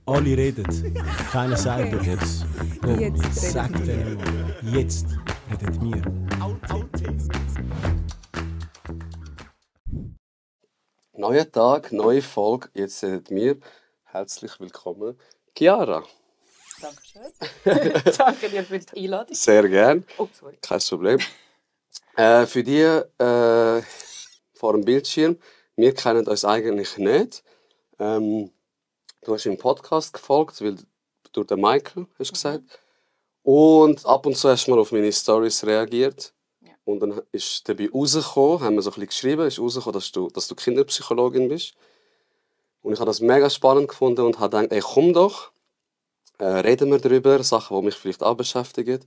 Alle reden, keiner sagt doch jetzt. Komm, Jetzt sag redet denen mal. Jetzt redet wir. Neuer Tag, neue Folge, jetzt redet wir. Herzlich willkommen, Chiara. Dankeschön. Danke dir für die Einladung. Sehr gern, Oh, sorry. kein Problem. Für die vor dem Bildschirm, wir kennen uns eigentlich nicht. Du hast im Podcast gefolgt, weil durch den Michael, hast du gesagt. Und ab und zu hast du mal auf meine Stories reagiert. Ja. Und dann ist dabei rausgekommen, haben wir so ein bisschen geschrieben, ist rausgekommen, dass du Kinderpsychologin bist. Und ich habe das mega spannend gefunden und habe gedacht, ey, komm doch, reden wir darüber, Sachen, die mich vielleicht auch beschäftigen.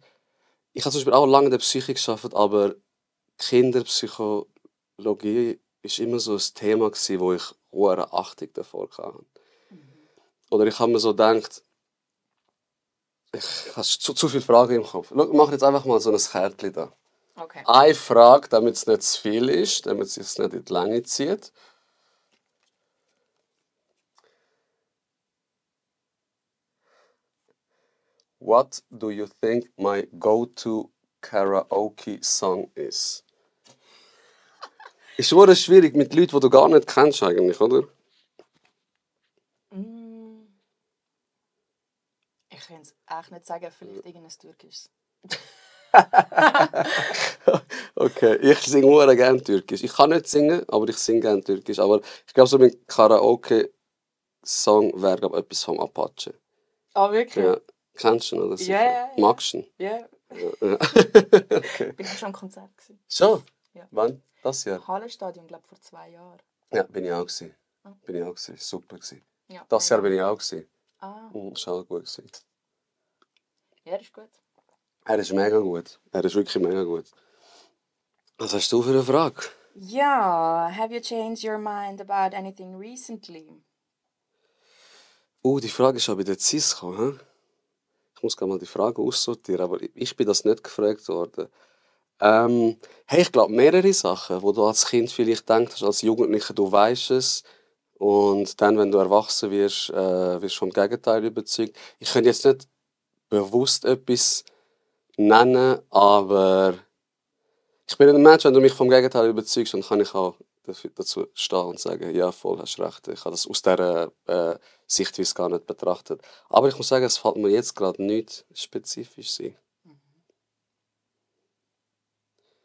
Ich habe zum Beispiel auch lange in der Psyche gearbeitet, aber Kinderpsychologie war immer so ein Thema, wo ich hohe Achtung davor hatte. Oder ich habe mir so gedacht, ich habe zu viele Fragen im Kopf. Schau, wir machen jetzt einfach mal so ein Kärtchen da. Okay. Eine Frage, damit es nicht zu viel ist, damit es sich nicht in die Länge zieht. What do you think my go-to karaoke song is? Ist schon schwierig mit Leuten, die du gar nicht kennst eigentlich, oder? Ich kann es echt nicht sagen, vielleicht irgendein Türkisches. Okay, ich singe sehr gerne Türkisch. Ich kann nicht singen, aber ich singe gerne Türkisch. Aber ich glaube, so mein Karaoke-Song wäre glaub, etwas vom Apache. Ah, wirklich? Ja. Kennst du ihn, oder? sicher? Ja. Magst du ihn? Ja. Ja. Okay. Bin ich schon am Konzert gewesen. Schon? Ja. Wann? Das Jahr? Hallenstadion, glaube ich, vor 2 Jahren. Ja, bin ich auch gewesen. Ah. Bin ich auch gewesen. Super gewesen. Ja, Das Jahr bin ich auch gewesen. Ah, Das war auch gut gewesen. ja, das ist gut. Er ist mega gut. Er ist wirklich mega gut. Was hast du für eine Frage? Ja, have you changed your mind about anything recently? Die Frage ist auch bei der CIS gekommen. He? Ich muss gerade mal die Frage aussortieren, aber ich bin das nicht gefragt worden. Hey, ich glaube mehrere Sachen, wo du als Kind vielleicht denkst, als Jugendlicher, du weißt es. Und dann, wenn du erwachsen wirst, wirst du vom Gegenteil überzeugt. Ich könnte jetzt nicht bewusst etwas nennen, aber ich bin ein Mensch, wenn du mich vom Gegenteil überzeugst, dann kann ich auch dazu stehen und sagen, ja, voll, hast recht. Ich habe das aus dieser Sichtweise gar nicht betrachtet. Aber ich muss sagen, es fällt mir jetzt gerade nichts spezifisch sein.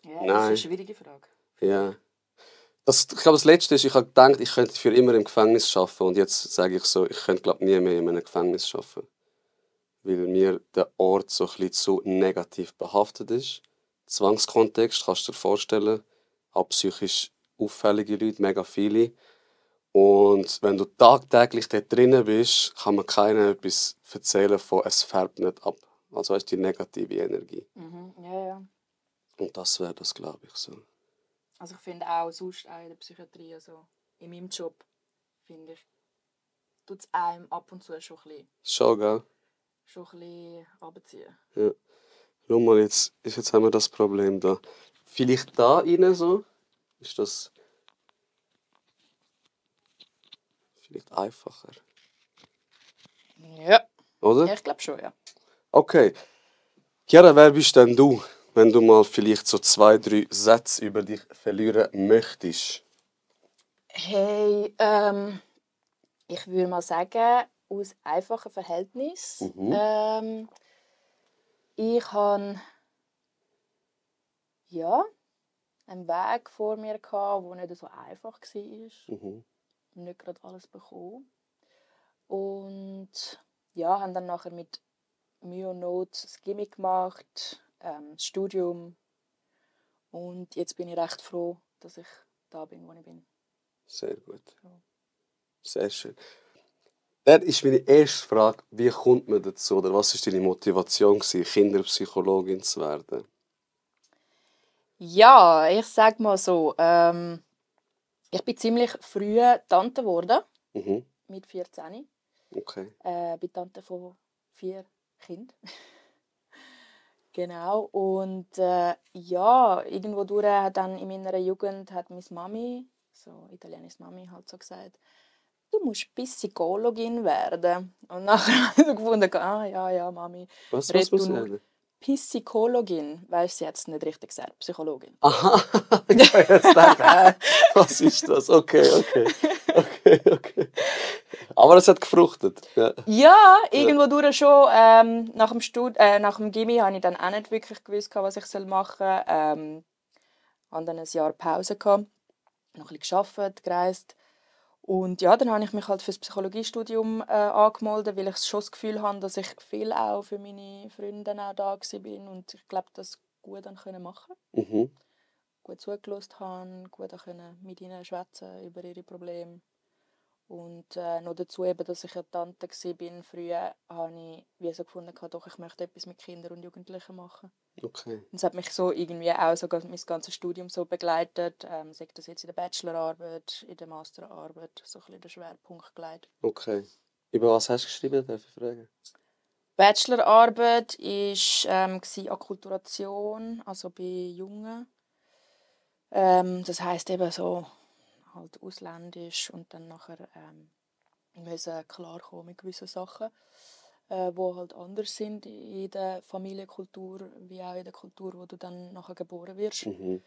Ja, das ist Nein. eine schwierige Frage. Ja. Ich glaube, das Letzte ist, ich habe gedacht, ich könnte für immer im Gefängnis arbeiten. Und jetzt sage ich so, ich könnte glaube nie mehr in einem Gefängnis arbeiten. Weil mir der Ort so ein bisschen zu negativ behaftet ist. Zwangskontext, kannst du dir vorstellen, auch psychisch auffällige Leute, mega viele. Und wenn du tagtäglich dort drinnen bist, kann man keinem etwas erzählen von «es färbt nicht ab». Also hast du die negative Energie. Ja. Und das wäre das, glaube ich, so. Also ich finde auch sonst auch in der Psychiatrie, also in meinem Job, finde ich, tut es einem ab und zu schon ein Schon, gell? bisschen runterziehen. Ja. Schau mal, jetzt haben wir das Problem da. Vielleicht da rein so? Ist das vielleicht einfacher? Ja. Oder? Ja, ich glaube schon, ja. Okay. Chiara, wer bist denn du, wenn du mal vielleicht so 2, 3 Sätze über dich verlieren möchtest? Hey, ich würde mal sagen, aus einfachen Verhältnissen. Ich hatte einen Weg vor mir, der nicht so einfach war. Nicht gerade alles bekommen. Und ja, habe dann nachher mit Mühe und Not das Gimmick gemacht, das Studium. Und jetzt bin ich recht froh, dass ich da bin, wo ich bin. Sehr gut. Ja. Sehr schön. Das ist meine erste Frage. Wie kommt man dazu? Oder was war deine Motivation, Kinderpsychologin zu werden? Ja, ich sage mal so, ich bin ziemlich früh Tante geworden, mit 14. Okay. Bin Tante von 4 Kindern. Genau. Und irgendwo durch hat dann in meiner Jugend hat meine Mami, so italienische Mami halt so gesagt, du musst Psychologin werden. Und nachher habe ich gefunden, ja, Mami, Was red muss du ich nur sagen? Psychologin. Weißt du, sie hat es nicht richtig gesagt, Psychologin. Aha, ich habe jetzt gedacht, was ist das? Okay. Aber es hat gefruchtet. Ja. Ja, irgendwo durch schon. Nach dem Gymi habe ich dann auch nicht wirklich gewusst, was ich machen soll. Hatte dann ein Jahr Pause gehabt, noch ein bisschen gearbeitet, gereist. Und ja, dann habe ich mich halt für das Psychologiestudium angemeldet, weil ich schon das Gefühl habe, dass ich viel auch für meine Freunde auch da war und ich glaube, das gut dann machen konnte. Mhm. Gut zugelassen habe, gut auch mit ihnen schwätzen über ihre Probleme. Und noch dazu, eben, dass ich ja Tante war früher, habe ich wie so gefunden, doch, ich möchte etwas mit Kindern und Jugendlichen machen. Okay. Und es hat mich so irgendwie auch so mein ganzes Studium so begleitet, sei das jetzt in der Bachelorarbeit, in der Masterarbeit, so ein bisschen den Schwerpunkt geleitet. Okay. Über was hast du geschrieben, darf ich fragen? Bachelorarbeit war Akkulturation, also bei Jungen. Das heisst eben so halt ausländisch und dann nachher müssen klarkommen mit gewissen Sachen, die halt anders sind in der Familienkultur, wie auch in der Kultur, wo du dann nachher geboren wirst. Mhm.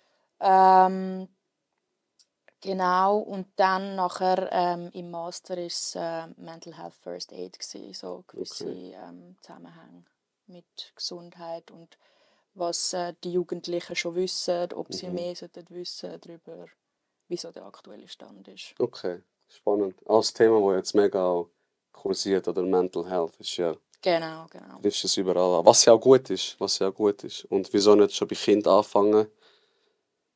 Genau, und dann nachher im Master war es Mental Health First Aid, so gewisse Zusammenhänge mit Gesundheit und was die Jugendlichen schon wissen, ob sie mehr wissen darüber, wie so der aktuelle Stand ist. Okay, spannend. Auch das Thema, das jetzt mega auch kursiert, oder Mental Health, ist ja, Genau. trifft es überall an. Was ja auch gut ist, Und wieso nicht schon bei Kindern anfangen,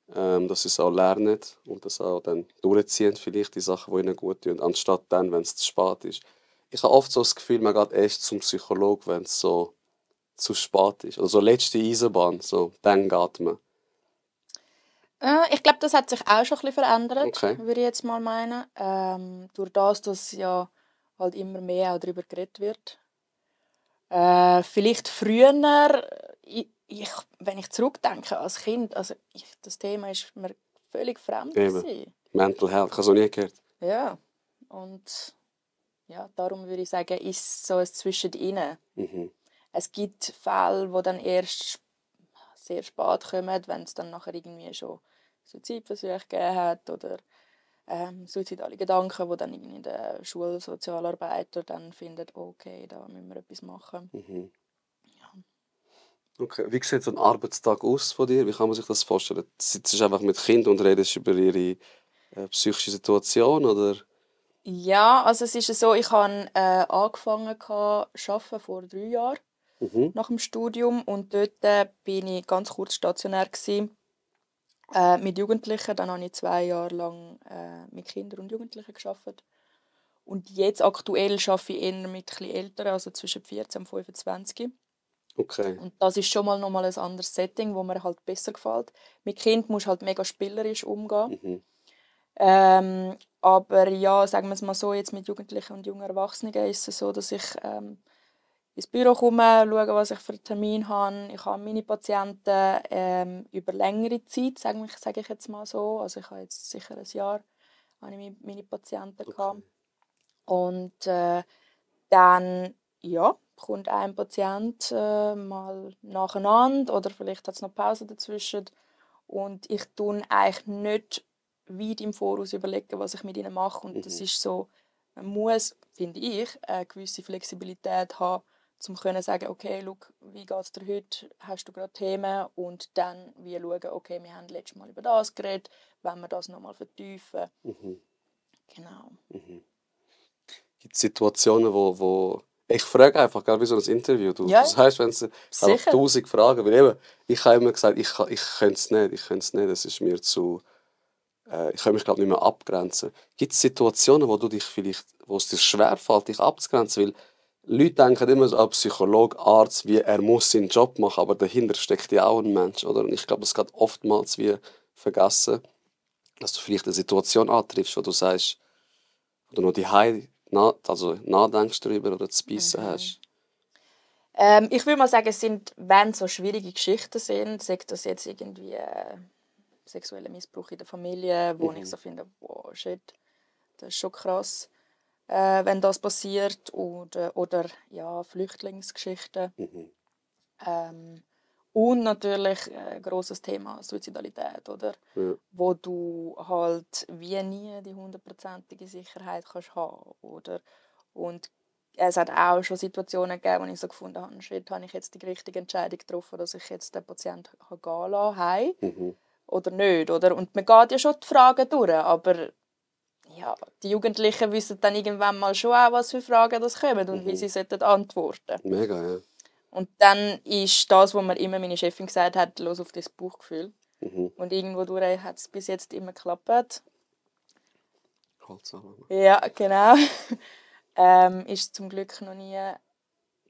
dass sie es auch lernen und das auch dann durchziehen, vielleicht die Sachen, die ihnen gut tun, anstatt dann, wenn es zu spät ist. Ich habe oft so das Gefühl, man geht erst zum Psychologen, wenn es so zu spät ist. Also letzte Eisenbahn, so, dann geht man. Ich glaube, das hat sich auch schon ein bisschen verändert, Okay. würde ich jetzt mal meinen. Durch das, dass ja halt immer mehr auch darüber geredet wird. Vielleicht früher, wenn ich zurückdenke als Kind, das Thema ist mir völlig fremd gewesen. Mental Health, ich habe es noch nie gehört. Ja, und ja, darum würde ich sagen, ist so ein Zwischendrin. Mhm. Es gibt Fälle, die dann erst sehr spät kommen, wenn es dann nachher irgendwie schon Suizidversuche gegeben hat oder suizidale Gedanken, die dann irgendwie der Schulsozialarbeiter dann findet, okay, da müssen wir etwas machen. Mhm. Okay. Wie sieht so ein Arbeitstag aus von dir? Wie kann man sich das vorstellen? Sitzt du einfach mit Kindern und redest über ihre psychische Situation, oder? Ja, also es ist so, ich habe angefangen zu arbeiten vor 3 Jahren nach dem Studium und dort bin ich ganz kurz stationär gewesen, mit Jugendlichen. Dann habe ich 2 Jahre lang mit Kindern und Jugendlichen gearbeitet. Und jetzt aktuell arbeite ich eher mit etwas Älteren, also zwischen 14 und 25. Okay. Und das ist schon mal nochmal ein anderes Setting, wo mir halt besser gefällt. Mit Kind musst du halt mega spielerisch umgehen. Aber ja, sagen wir es mal so, jetzt mit Jugendlichen und jungen Erwachsenen ist es so, dass ich ins Büro komme, schaue, was ich für einen Termin habe. Ich habe meine Patienten über längere Zeit, sage ich jetzt mal so. Also ich habe jetzt sicher ein Jahr meine Patienten gehabt. Und dann ja, kommt ein Patient mal nacheinander oder vielleicht hat es noch Pause dazwischen. Und ich tue eigentlich nicht weit im Voraus überlegen, was ich mit ihnen mache. Und das ist so, man muss, finde ich, eine gewisse Flexibilität haben, um zu sagen, okay, schau, wie geht es dir heute? Hast du gerade Themen? Und dann wie schauen, okay, wir haben letztes Mal über das geredet, wenn wir das nochmal vertiefen. Genau. Gibt es Situationen, wo ich frage einfach, wie so ein Interview. Ja, das heisst, wenn es einfach 1000 Fragen, weil eben, ich habe immer gesagt, ich könnte es nicht, das ist mir zu, ich kann mich glaube nicht mehr abgrenzen. Gibt es Situationen, wo es dir schwerfällt, dich abzugrenzen, weil Leute denken immer so, Psychologe, Arzt, wie er muss seinen Job machen, aber dahinter steckt ja auch ein Mensch, oder? Und ich glaube, es geht oftmals wie vergessen, dass du vielleicht eine Situation antriffst, wo du sagst, wo du noch die nachdenkst darüber oder zu beißen hast. Ich würde mal sagen, es sind, wenn so schwierige Geschichten sind, sagt das jetzt irgendwie sexueller Missbrauch in der Familie, wo ich so finde, wow, shit, das ist schon krass. wenn das passiert. Oder ja, Flüchtlingsgeschichten. Und natürlich ein grosses Thema, Suizidalität, oder? Ja. Wo du halt wie nie die 100%ige Sicherheit kannst haben, oder? Und es hat auch schon Situationen gegeben, wo ich so gefunden habe, shit, habe ich jetzt die richtige Entscheidung getroffen, dass ich jetzt den Patienten gehen lassen kann, oder nicht, oder? Und man geht ja schon die Fragen durch, aber ja, die Jugendlichen wissen dann irgendwann mal schon auch, was für Fragen das kommen und wie sie antworten sollten. Mega, ja. Und dann ist das, was mir immer meine Chefin gesagt hat, los auf das Bauchgefühl. Und irgendwo durch hat es bis jetzt immer geklappt. Ja, genau. Ist zum Glück noch nie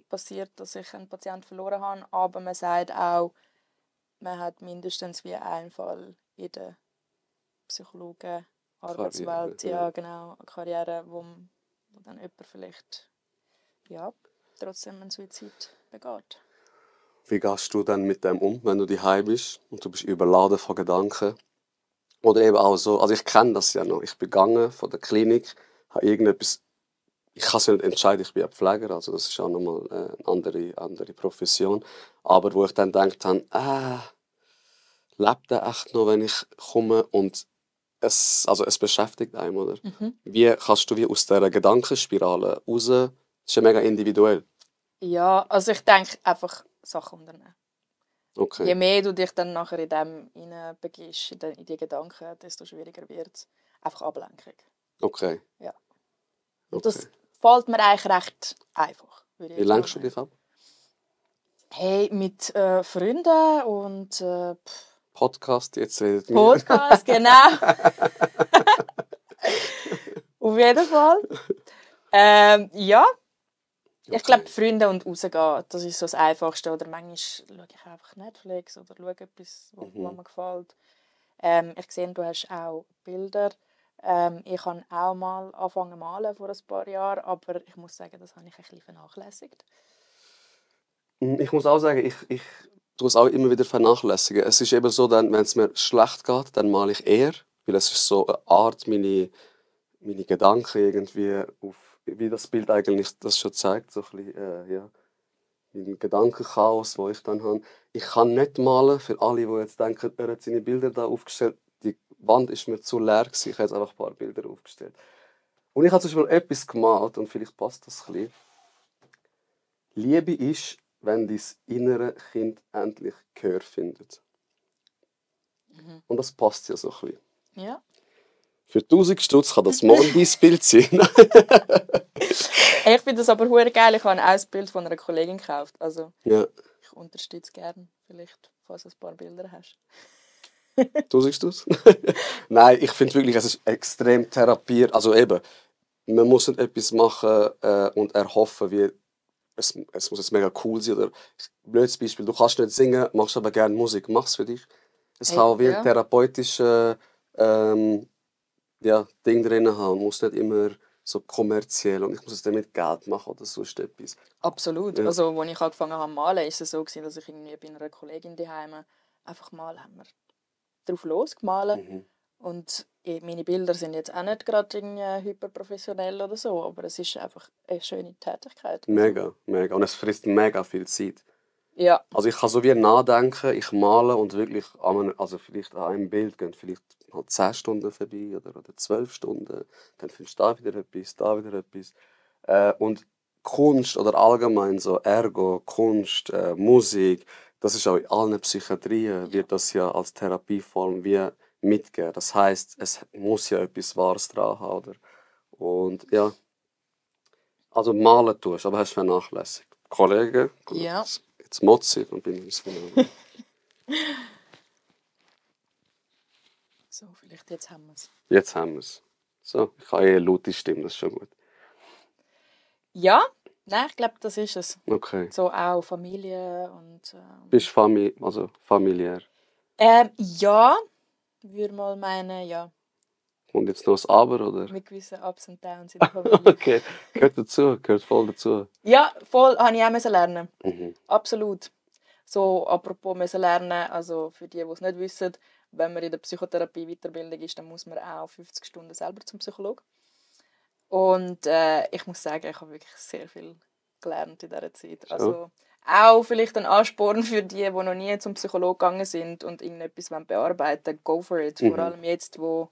passiert, dass ich einen Patienten verloren habe. Aber man sagt auch, man hat mindestens wie einen Fall in der Psychologen, Arbeitswelt, Karriere, ja genau, Karriere, wo dann jemand vielleicht trotzdem einen Suizid begeht. Wie gehst du dann mit dem um, wenn du daheim bist und du bist überladen von Gedanken? Oder eben auch so, also ich kenne das ja noch. Ich bin gegangen von der Klinik, habe irgendetwas, ich kann es ja nicht entscheiden, ich bin ja Pfleger, also das ist auch nochmal eine andere Profession. Aber wo ich dann gedacht habe, lebt er echt noch, wenn ich komme? Und es beschäftigt einen, oder? Wie kannst du wie aus dieser Gedankenspirale raus? Das ist ja mega individuell. Ja, also ich denke einfach Sachen unternehmen. Okay. Je mehr du dich dann nachher in dem hineinbegibst, in die Gedanken, desto schwieriger wird es. Einfach Ablenkung. Okay. Ja. Okay. Und das fällt mir eigentlich recht einfach. Wie lenkst du dich ab? Hey, mit Freunden und Podcast, jetzt redet mir. Podcast, genau. Auf jeden Fall. Ja. Okay. Ich glaube, Freunde und rausgehen, das ist so das Einfachste. Oder manchmal schaue ich einfach Netflix oder schaue etwas, was mir gefällt. Ich sehe, du hast auch Bilder. Ich habe auch mal angefangen zu malen vor ein paar Jahren, aber ich muss sagen, das habe ich ein bisschen vernachlässigt. Ich muss auch sagen, ich tue es auch immer wieder vernachlässigen. Es ist eben so, wenn es mir schlecht geht, dann male ich eher, weil es ist so eine Art, meine Gedanken irgendwie auf, wie das Bild eigentlich das schon zeigt, so ein bisschen, mein Gedankenchaos, wo ich dann habe. Ich kann nicht malen, für alle, die jetzt denken, er hat seine Bilder da aufgestellt. Die Wand ist mir zu leer gewesen. Ich habe jetzt einfach ein paar Bilder aufgestellt. Und ich habe zum Beispiel etwas gemalt, und vielleicht passt das ein bisschen. Liebe ist, wenn dein innere Kind endlich Gehör findet. Und das passt ja so ein bisschen. Ja. Für 1000 Stutz kann das morgen dein Bild sein. Ich finde das aber hure geil. Ich habe auch ein Bild von einer Kollegin gekauft. Also Ja. ich unterstütze gerne, vielleicht, falls du ein paar Bilder hast. 1000 Stutz? Nein, ich finde wirklich, es ist extrem therapiert. Also eben, man muss nicht etwas machen und erhoffen, wie es muss jetzt mega cool sein. Oder blödes Beispiel, du kannst nicht singen, machst aber gerne Musik. Mach's für dich. Es kann auch wie ein therapeutisches Ding drin haben. Man muss nicht immer so kommerziell und ich muss es damit Geld machen oder sonst etwas. Absolut. Ja. Also, als ich angefangen habe zu malen, war es so, dass ich irgendwie bei einer Kollegin daheim einfach mal haben wir drauf losgemalt. Und meine Bilder sind jetzt auch nicht gerade hyperprofessionell oder so, aber es ist einfach eine schöne Tätigkeit. Mega, mega. Und es frisst mega viel Zeit. Ja. Also ich kann so wie nachdenken, ich male und wirklich, also vielleicht an einem Bild gehen vielleicht halt 10 Stunden vorbei oder 12 Stunden. Dann findest du da wieder etwas. Und Kunst oder allgemein so Ergo, Kunst, Musik, das ist auch in allen Psychiatrien, wird das ja als Therapieform wie mitgegeben. Das heisst, es muss ja etwas Wahres dran haben. Oder? Und ja, also malen tust, aber hast vernachlässigt. Kollege, Ja. jetzt motze ich und bin ins Finale. So, vielleicht jetzt haben wir es. Jetzt haben wir es. So, ich habe eine laute Stimme, das ist schon gut. Ja, nein, ich glaube, das ist es. Okay. So auch Familie und... Bist du familiär? Ja, würde mal meinen, ja. Und jetzt noch das Aber, oder? Mit gewissen Ups und Downs in der Familie. Okay, gehört voll dazu. Ja, voll, habe ich auch lernen. Mhm. Absolut. So, apropos müssen lernen, also für die es nicht wissen, wenn man in der Psychotherapie Weiterbildung ist, dann muss man auch 50 Stunden selber zum Psychologen. Und ich muss sagen, ich habe wirklich sehr viel gelernt in dieser Zeit. So. Also auch vielleicht ein Ansporn für die noch nie zum Psychologen gegangen sind und irgendetwas bearbeiten wollen. Go for it. Vor allem jetzt, wo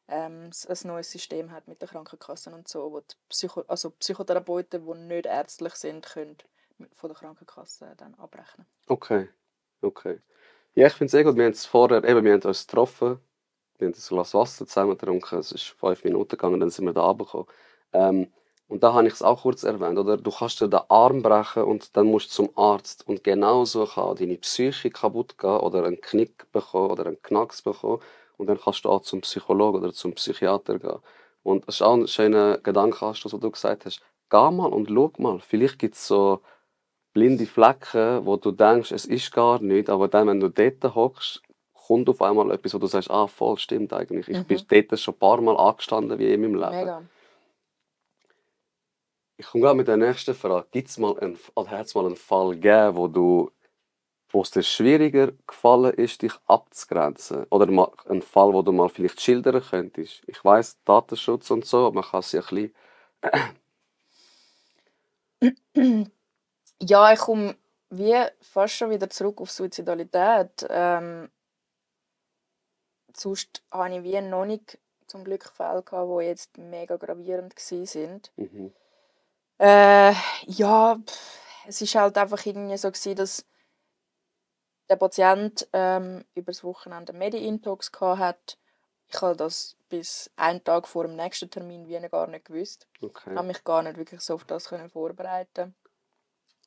es ein neues System hat mit den Krankenkassen und so, wo die Psychotherapeuten, die nicht ärztlich sind, können von der Krankenkasse dann abrechnen. Okay. Ja, ich finde es sehr gut. Wir haben es vorher, wir haben uns getroffen, wir haben ein Glas Wasser zusammen getrunken, es ist 5 Minuten gegangen, dann sind wir da runtergekommen. Und da habe ich es auch kurz erwähnt, oder? Du kannst dir den Arm brechen und dann musst du zum Arzt. Und genauso kann deine Psyche kaputt gehen oder einen Knick bekommen oder einen Knacks bekommen. Und dann kannst du auch zum Psychologen oder zum Psychiater gehen. Und das ist auch ein schöner Gedankenanstoß, was du gesagt hast. Geh mal und schau mal. Vielleicht gibt es so blinde Flecken, wo du denkst, es ist gar nicht. Aber dann, wenn du dort hockst, kommt auf einmal etwas, wo du sagst, ah, voll, stimmt eigentlich. Ich bin dort schon ein paar Mal angestanden wie in meinem Leben. Mega. Ich komme gerade mit der nächsten Frage. Hat es mal einen Fall gegeben, wo es dir schwieriger gefallen ist, dich abzugrenzen? Oder mal einen Fall, wo du mal vielleicht schildern könntest? Ich weiss, Datenschutz und so, aber man kann es ja ein bisschen... Ja, ich komme wie fast schon wieder zurück auf Suizidalität. Sonst hatte ich wie noch nicht zum Glück Fälle, die jetzt mega gravierend waren. Ja, es war halt einfach irgendwie so, dass der Patient über das Wochenende Medi-Intox hatte. Ich habe das bis einen Tag vor dem nächsten Termin wie gar nicht gewusst. Okay. Ich konnte mich gar nicht wirklich so auf das vorbereiten.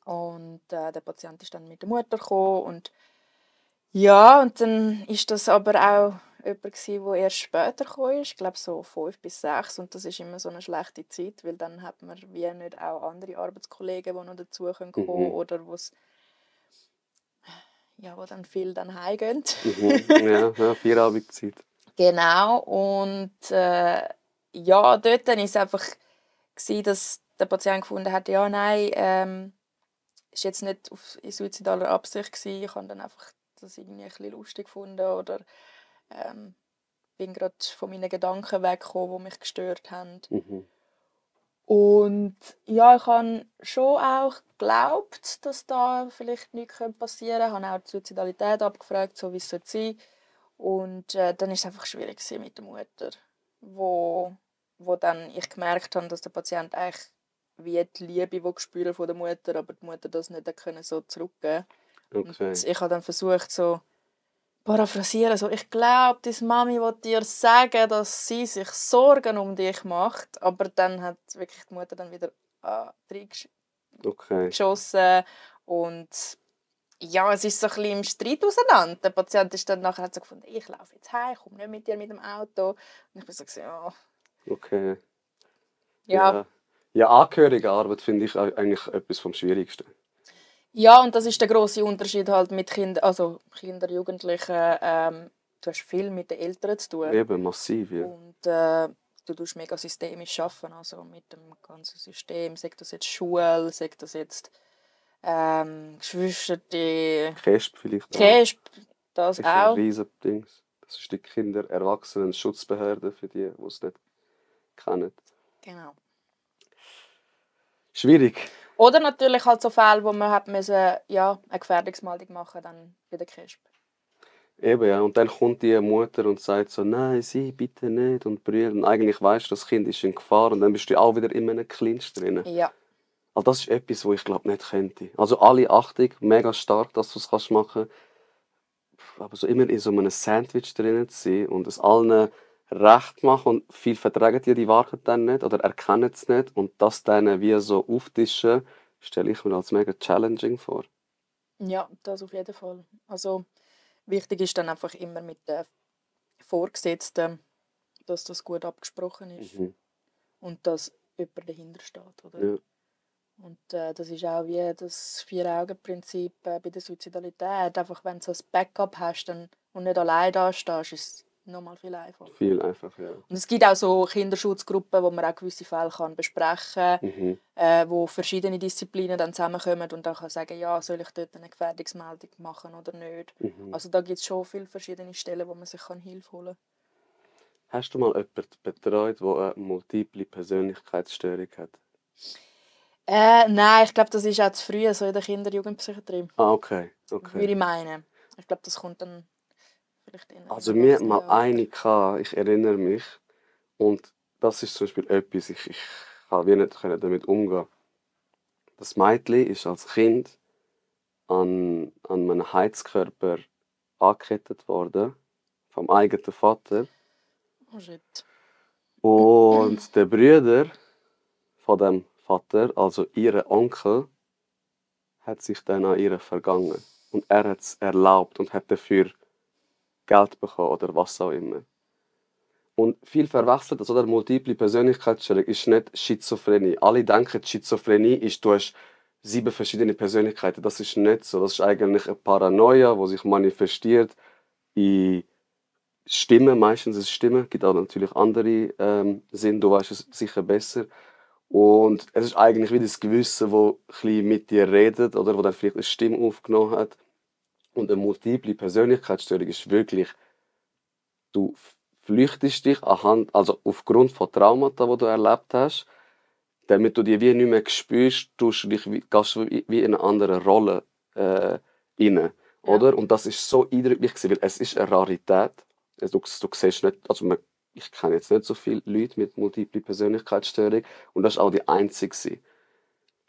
Und der Patient ist dann mit der Mutter gekommen und ja, und dann ist das aber auch jemand, der erst später gekommen ist, ich glaube so 5 bis 6, und das ist immer so eine schlechte Zeit, weil dann hat man wie nicht auch andere Arbeitskollegen, die noch dazu kommen können oder wo dann viel dann heimgehen. Ja, Vierabendszeit. Genau, und dort war es einfach, dass der Patient gefunden hat, ja, nein, ist jetzt nicht in suizidaler Absicht gewesen. Ich habe dann einfach das irgendwie ein bisschen lustig gefunden oder bin gerade von meinen Gedanken weggekommen, die mich gestört haben. Und ja, ich habe schon auch geglaubt, dass da vielleicht nichts passieren könnte. Ich habe auch die Suizidalität abgefragt, so wie es sein sollte. Und dann war es einfach schwierig mit der Mutter, wo dann ich gemerkt habe, dass der Patient eigentlich wie die Liebe spüren von der Mutter, aber die Mutter das nicht so zurückgeben. Okay. Und ich habe dann versucht, so paraphrasieren, so, ich glaube, deine Mami will dir sagen, dass sie sich Sorgen um dich macht, aber dann hat wirklich die Mutter dann wieder reingeschossen und ja, es ist so ein bisschen im Streit auseinander. Der Patient ist dann nachher so gefunden, ich laufe jetzt heim, ich komme nicht mit dir mit dem Auto. Und ich bin so, ja. Okay. Ja. Ja, Angehörigenarbeit finde ich eigentlich etwas vom Schwierigsten. Ja, und das ist der grosse Unterschied halt mit Kindern, Jugendlichen. Du hast viel mit den Eltern zu tun. Eben, massiv, ja. Und du tust mega systemisch arbeiten, also mit dem ganzen System. Sei das jetzt Schule, sei das jetzt Geschwister, Kesp vielleicht auch. Kesp, das ist auch. auch. Ein Riesendings. Das ist die Kinder-Erwachsenen-Schutzbehörde für die es nicht kennen. Genau. Schwierig. Oder natürlich halt so Fälle, wo man hat müssen, eine Gefährdungsmeldung machen dann bei der KESB. Eben, ja. Und dann kommt die Mutter und sagt so, nein, sie bitte nicht und brüllt. Und eigentlich weisst du, das Kind ist in Gefahr und dann bist du auch wieder in einem Clinch drin. Ja. Also das ist etwas, was ich glaube nicht könnte. Also alle Achtung, mega stark, dass du es machen kannst. Aber so immer in so einem Sandwich drin zu sein und es allen recht machen und viel vertragen die Wahrheit dann nicht oder erkennen es nicht und das dann wie so auftischen, stelle ich mir als mega challenging vor. Ja, das auf jeden Fall. Also wichtig ist dann einfach immer mit den Vorgesetzten, dass das gut abgesprochen ist und dass jemand dahinter steht. Oder? Ja. Und das ist auch wie das Vier-Augen-Prinzip bei der Suizidalität. Einfach wenn du so ein Backup hast und nicht allein da stehst, ist es nochmal viel einfacher. Viel einfacher, ja. Und es gibt auch so Kinderschutzgruppen, wo man auch gewisse Fälle besprechen kann, wo verschiedene Disziplinen dann zusammenkommen und dann kann sagen, ja, soll ich dort eine Gefährdungsmeldung machen oder nicht. Also da gibt es schon viele verschiedene Stellen, wo man sich Hilfe holen kann. Hast du mal jemanden betreut, der eine multiple Persönlichkeitsstörung hat? Nein, ich glaube, das ist auch zu früh, so in der Kinder- und Jugendpsychiatrie. Ah, okay. Würde ich meinen. Ich glaube, das kommt dann vielleicht in Also wir hatten mal eine gehabt, ich erinnere mich. Und das ist zum Beispiel etwas, ich kann wie nicht damit umgehen. Das Mädchen ist als Kind an einem Heizkörper angekettet worden, vom eigenen Vater. Oh shit. Und der Bruder von dem Vater, also ihr Onkel, hat sich dann an ihr vergangen. Und er hat es erlaubt und hat dafür Geld bekommen oder was auch immer. Und viel verwechselt, also der multiple Persönlichkeitsstörung ist nicht Schizophrenie. Alle denken, Schizophrenie ist, du hast 7 verschiedene Persönlichkeiten. Das ist nicht so. Das ist eigentlich eine Paranoia, die sich manifestiert in Stimmen. Meistens ist es Stimmen. Es gibt auch natürlich andere Sinn. Du weißt es sicher besser. Und es ist eigentlich wie das Gewissen, das ein bisschen mit dir redet oder wo dann vielleicht eine Stimme aufgenommen hat. Und eine multiple Persönlichkeitsstörung ist wirklich, du flüchtest dich also aufgrund von Traumata, die du erlebt hast, damit du die wie nicht mehr spürst, gehst du wie in eine andere Rolle rein. Oder? Und das ist so eindrücklich gewesen, weil es ist eine Rarität. Also, du siehst nicht, also ich kenne jetzt nicht so viele Leute mit multiple Persönlichkeitsstörung und das war auch die einzige gewesen.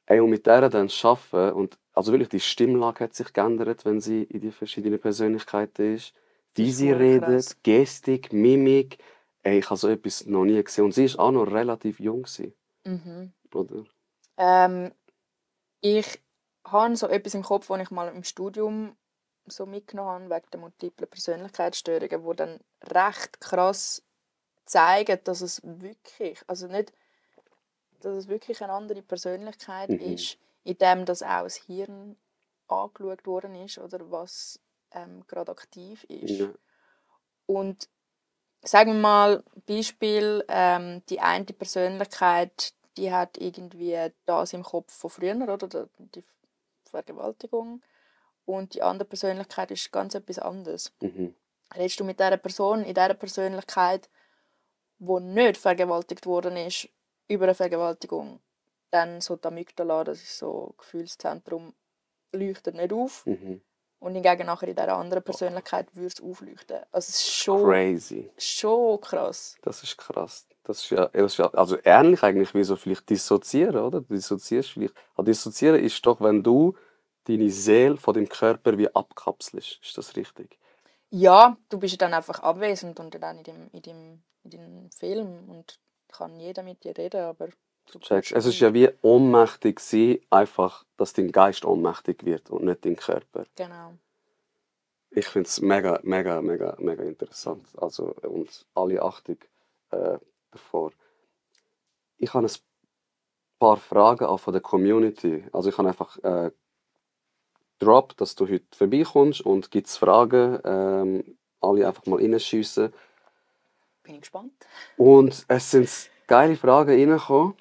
Ey, und mit der dann arbeiten und also wirklich die Stimmlage hat sich geändert, wenn sie in die verschiedenen Persönlichkeiten ist. Wie sie redet, Gestik, Mimik. Ey, ich habe so etwas noch nie gesehen. Und sie war auch noch relativ jung gewesen. Oder? Ich habe so etwas im Kopf, das ich mal im Studium so mitgenommen habe, wegen der multiplen Persönlichkeitsstörungen, die dann recht krass zeigen, dass es wirklich, also nicht, dass es wirklich eine andere Persönlichkeit ist, indem das auch das Hirn angeschaut worden ist oder was gerade aktiv ist. Ja. Und sagen wir mal, Beispiel, die eine Persönlichkeit, die hat irgendwie das im Kopf von früher, oder die Vergewaltigung. Und die andere Persönlichkeit ist ganz etwas anderes. Redest du mit dieser Person in dieser Persönlichkeit, die nicht vergewaltigt worden ist, über eine Vergewaltigung, dann so die Amygdala, das ist so ein Gefühlszentrum, leuchtet nicht auf. Und hingegen nachher in dieser anderen Persönlichkeit würde es aufleuchten. Also es ist schon, Crazy. Schon krass. Das ist krass. Das ist ja also ähnlich eigentlich wie so vielleicht dissoziieren, oder? Du dissoziierst vielleicht. Also dissoziieren ist doch, wenn du deine Seele von dem Körper wie abkapselst. Ist das richtig? Ja, du bist dann einfach abwesend und dann in dem Film und kann jeder mit dir reden, aber du Checkst. Es ist ja wie ohnmächtig sein, einfach, dass dein Geist ohnmächtig wird und nicht dein Körper. Genau. Ich finde es mega, mega, mega, mega interessant. Also, und alle Achtung davor. Ich habe ein paar Fragen auch von der Community. Also ich habe einfach Drop, dass du heute vorbeikommst und gibt es Fragen. Alle einfach mal reinschiessen. Bin ich gespannt. Und es sind geile Fragen reingekommen.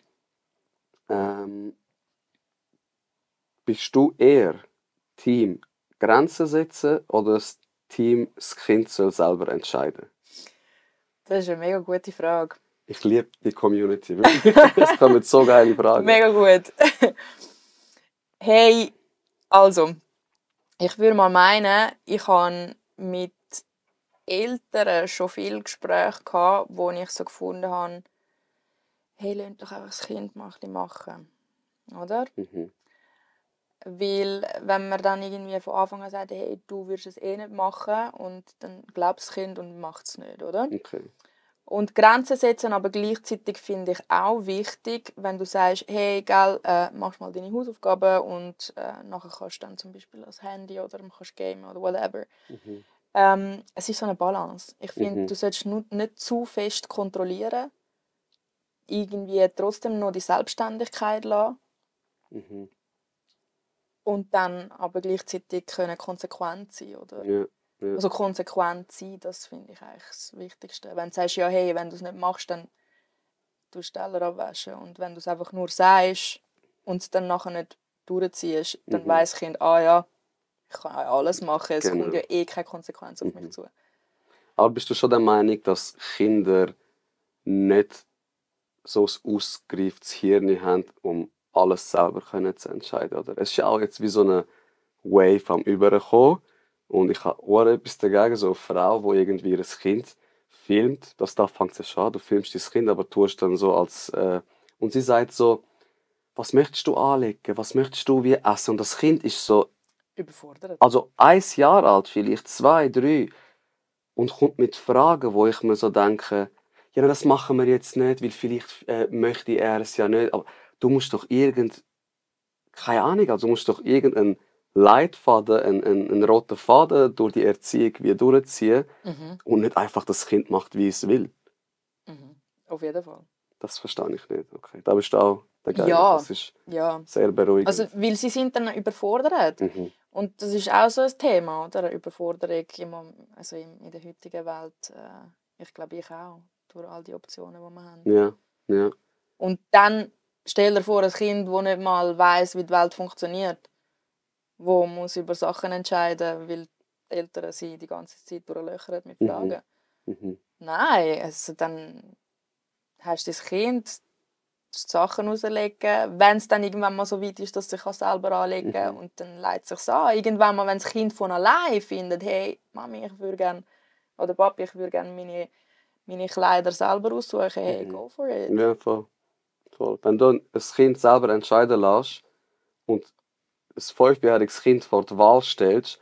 Bist du eher Team Grenzen setzen oder das Team das Kind soll selber entscheiden? Das ist eine mega gute Frage. Ich liebe die Community. Es kommen so geile Fragen. Mega gut. Hey, also, ich würde mal meinen, ich habe mit Eltern schon viele Gespräche gehabt, wo ich so gefunden habe, hey, lasst doch einfach das Kind mal ein bisschen machen. Oder? Weil, wenn man dann irgendwie von Anfang an sagt, hey, du wirst es eh nicht machen, und dann glaubt das Kind und macht es nicht, oder? Okay. Und Grenzen setzen, aber gleichzeitig finde ich auch wichtig, wenn du sagst, hey, gell, mach mal deine Hausaufgaben und nachher kannst du dann zum Beispiel das Handy oder kannst gamen oder whatever. Es ist so eine Balance. Ich finde, du solltest nicht zu fest kontrollieren, irgendwie trotzdem noch die Selbstständigkeit lassen. Und dann aber gleichzeitig können konsequent sein, oder? Ja. Also konsequent sein, das finde ich eigentlich das Wichtigste. Wenn du sagst, ja, hey, wenn du es nicht machst, dann tust du Teller abwaschen. Und wenn du es einfach nur sagst und es dann nachher nicht durchziehst, dann weiss das Kind, ah ja, ich kann alles machen, es kommt ja eh keine Konsequenz auf mich zu. Aber bist du schon der Meinung, dass Kinder nicht so ein ausgereiftes Hirn haben, um alles selber können zu entscheiden? Oder? Es ist ja auch jetzt wie so eine Wave am Überkommen. Und ich habe auch etwas dagegen, so eine Frau, die irgendwie ihr Kind filmt. Da fängt es ja schon an, du filmst dein Kind, aber tust dann so als... und sie sagt so, was möchtest du anlegen? Was möchtest du wie essen? Und das Kind ist so, Überfordert. also 1 Jahr alt, vielleicht 2, 3, und kommt mit Fragen, wo ich mir so denke, ja, na, das machen wir jetzt nicht, weil vielleicht möchte er es ja nicht. Aber du musst doch keine Ahnung, also du musst doch irgendeinen Leitfaden, einen roten Faden durch die Erziehung wie durchziehen und nicht einfach das Kind macht, wie es will. Auf jeden Fall. Das verstehe ich nicht. Okay, da bist du auch dagegen. Ja, Das ist ja. sehr beruhigend. Also, weil sie sind dann überfordert. Und das ist auch so ein Thema, oder? Überforderung also in der heutigen Welt. Ich glaube, ich auch. Durch all die Optionen, die wir haben. Ja, ja. Und dann stell dir vor, ein Kind, das nicht mal weiss, wie die Welt funktioniert. Wo muss über Sachen entscheiden, weil die Eltern sie die ganze Zeit durchlöchern mit Fragen. Nein, also dann hast du das Kind die Sachen rauslegen, wenn es dann irgendwann mal so weit ist, dass es sich selber anlegen kann. Und dann leitet es sich an. Irgendwann mal, wenn das Kind von allein findet, hey, Mami, ich würde gerne, oder Papi, ich würde gerne meine Kleider selber aussuchen, hey, go for it. Ja, voll. Wenn du ein Kind selber entscheiden lässt und ein 5-jähriges Kind vor die Wahl stellst,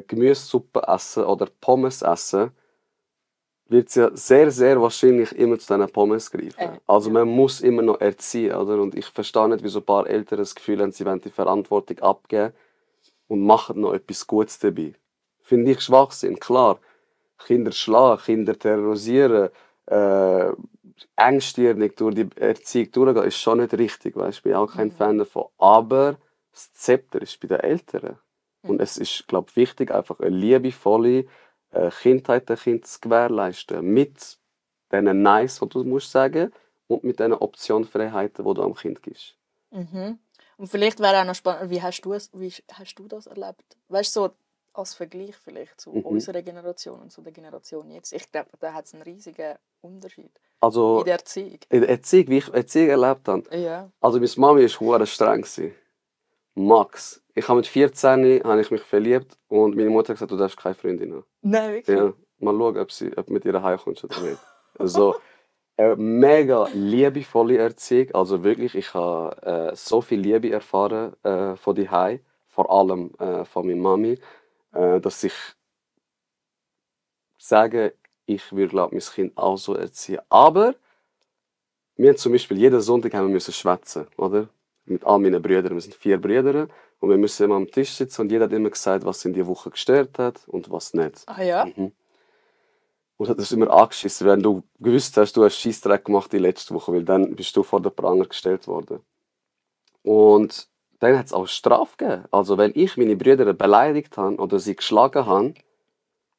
Gemüsesuppe essen oder Pommes essen, wird es ja sehr, sehr wahrscheinlich immer zu diesen Pommes greifen. Also man muss immer noch erziehen, oder? Und ich verstehe nicht, wieso ein paar Eltern das Gefühl haben, sie wollen die Verantwortung abgeben und machen noch etwas Gutes dabei. Finde ich Schwachsinn. Klar, Kinder schlagen, Kinder terrorisieren, engstirnig durch die Erziehung durchgehen, ist schon nicht richtig. Weißt? Ich bin auch kein Fan davon. Aber das Zepter ist bei den Eltern. Und es ist, glaube ich, wichtig, einfach eine liebevolle Kindheit der Kinder zu gewährleisten. Mit diesen Nice, die du musst sagen, und mit diesen Optionfreiheiten, die du am Kind gibst. Und vielleicht wäre auch noch spannend, wie hast du das erlebt? Weißt du, so als Vergleich vielleicht zu unserer Generation und zu der Generation jetzt. Ich glaube, da hat es einen riesigen Unterschied. Also, in der Erziehung. In der Erziehung, wie ich Erziehung erlebt habe. Ja. Also meine Mami war verdammt streng. Max. Ich habe mit 14 habe ich mich verliebt und meine Mutter hat gesagt, du darfst keine Freundin haben. Nein, wirklich? Ja, mal schauen, ob du mit ihr heimkommst oder nicht. Also, eine mega liebevolle Erziehung. Also wirklich, ich habe so viel Liebe erfahren von daheim, vor allem von meiner Mami, dass ich sage, ich würde mein Kind auch so erziehen. Aber wir haben zum Beispiel jeden Sonntag haben wir schwätzen, oder? Mit all meinen Brüdern. Wir sind 4 Brüder und wir müssen immer am Tisch sitzen und jeder hat immer gesagt, was in die Woche gestört hat und was nicht. Ah ja? Und das ist immer angeschissen, wenn du gewusst hast, du hast Scheissdreck gemacht die letzte Woche, weil dann bist du vor den Pranger gestellt worden. Und dann hat es auch Strafe gegeben. Also wenn ich meine Brüder beleidigt habe oder sie geschlagen habe,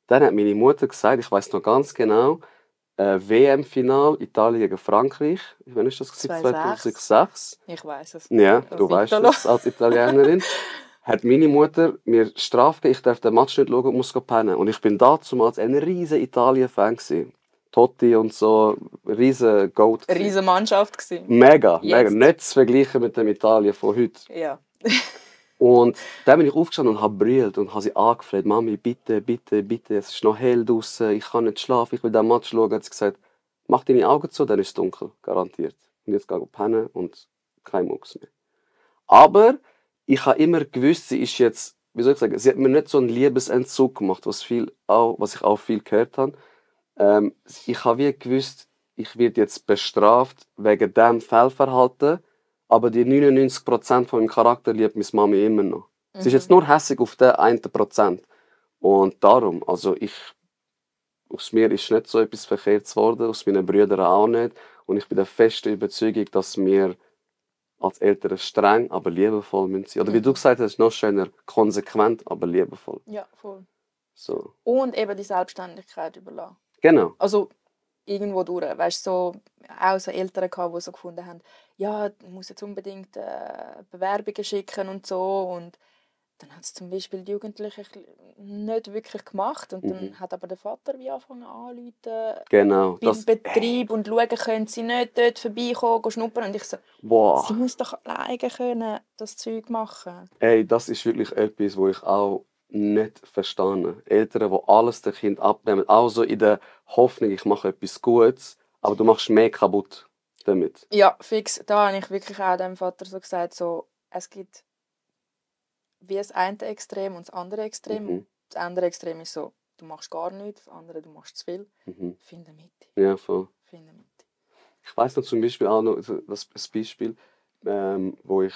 dann hat meine Mutter gesagt, ich weiß noch ganz genau, WM-Final Italien gegen Frankreich. Wann ist das? 2006. Ich weiß es. Ja, du weißt es als Italienerin. Hat meine Mutter mir Strafe gegeben, ich darf den Match nicht schauen und muss pennen. Und ich bin damals ein riesen Italien-Fan gewesen. Totti und so, riesen Goat. Eine riesen Mannschaft gewesen. Mega. Nicht zu vergleichen mit dem Italien von heute. Ja. Und dann bin ich aufgestanden und habe brillt und habe sie angefleht. Mami, bitte, bitte, bitte, es ist noch hell draußen, ich kann nicht schlafen, ich will den Match schauen. Hat sie gesagt, mach deine Augen zu, dann ist es dunkel, garantiert. Und jetzt gehe ich pennen und kein Mucks mehr. Aber ich habe immer gewusst, sie ist jetzt, wie soll ich sagen, sie hat mir nicht so einen Liebesentzug gemacht, was ich auch viel gehört habe. Ich habe wie gewusst, ich werde jetzt bestraft wegen dem Fehlverhalten, aber die 99% von meinem Charakter liebt meine Mami immer noch. Sie ist jetzt nur hässig auf den 1%. Und darum, also aus mir ist nicht so etwas Verkehrtes geworden, aus meinen Brüdern auch nicht. Und ich bin der festen Überzeugung, dass wir als Eltern streng, aber liebevoll sein müssen. Oder wie du gesagt hast, noch schöner, konsequent, aber liebevoll. Ja, voll. So. Und eben die Selbstständigkeit überlassen. Genau. Also irgendwo durch. Weißt du, so, auch so Eltern gehabt, die so gefunden haben, ja, du musst jetzt unbedingt Bewerbungen schicken und so. Und dann hat es zum Beispiel die Jugendlichen nicht wirklich gemacht. Und dann hat aber der Vater wie angefangen anzurufen Genau. beim Betrieb und schauen, können sie nicht dort vorbeikommen, schnuppern. Und ich so, Boah. sie muss doch alleine können das Zeug machen. Ey, das ist wirklich etwas, wo ich auch nicht verstehe. Eltern, die alles dem Kind abnehmen, auch so in der Hoffnung, ich mache etwas Gutes, aber du machst mehr kaputt damit. Ja, fix. Da habe ich wirklich auch dem Vater so gesagt, so, es gibt wie das eine Extrem und das andere Extrem. Das andere Extrem ist so, du machst gar nichts, das andere, du machst zu viel. Finde Mitte. Ja, voll. Finde Mitte. Ich weiss noch zum Beispiel auch noch das Beispiel, wo ich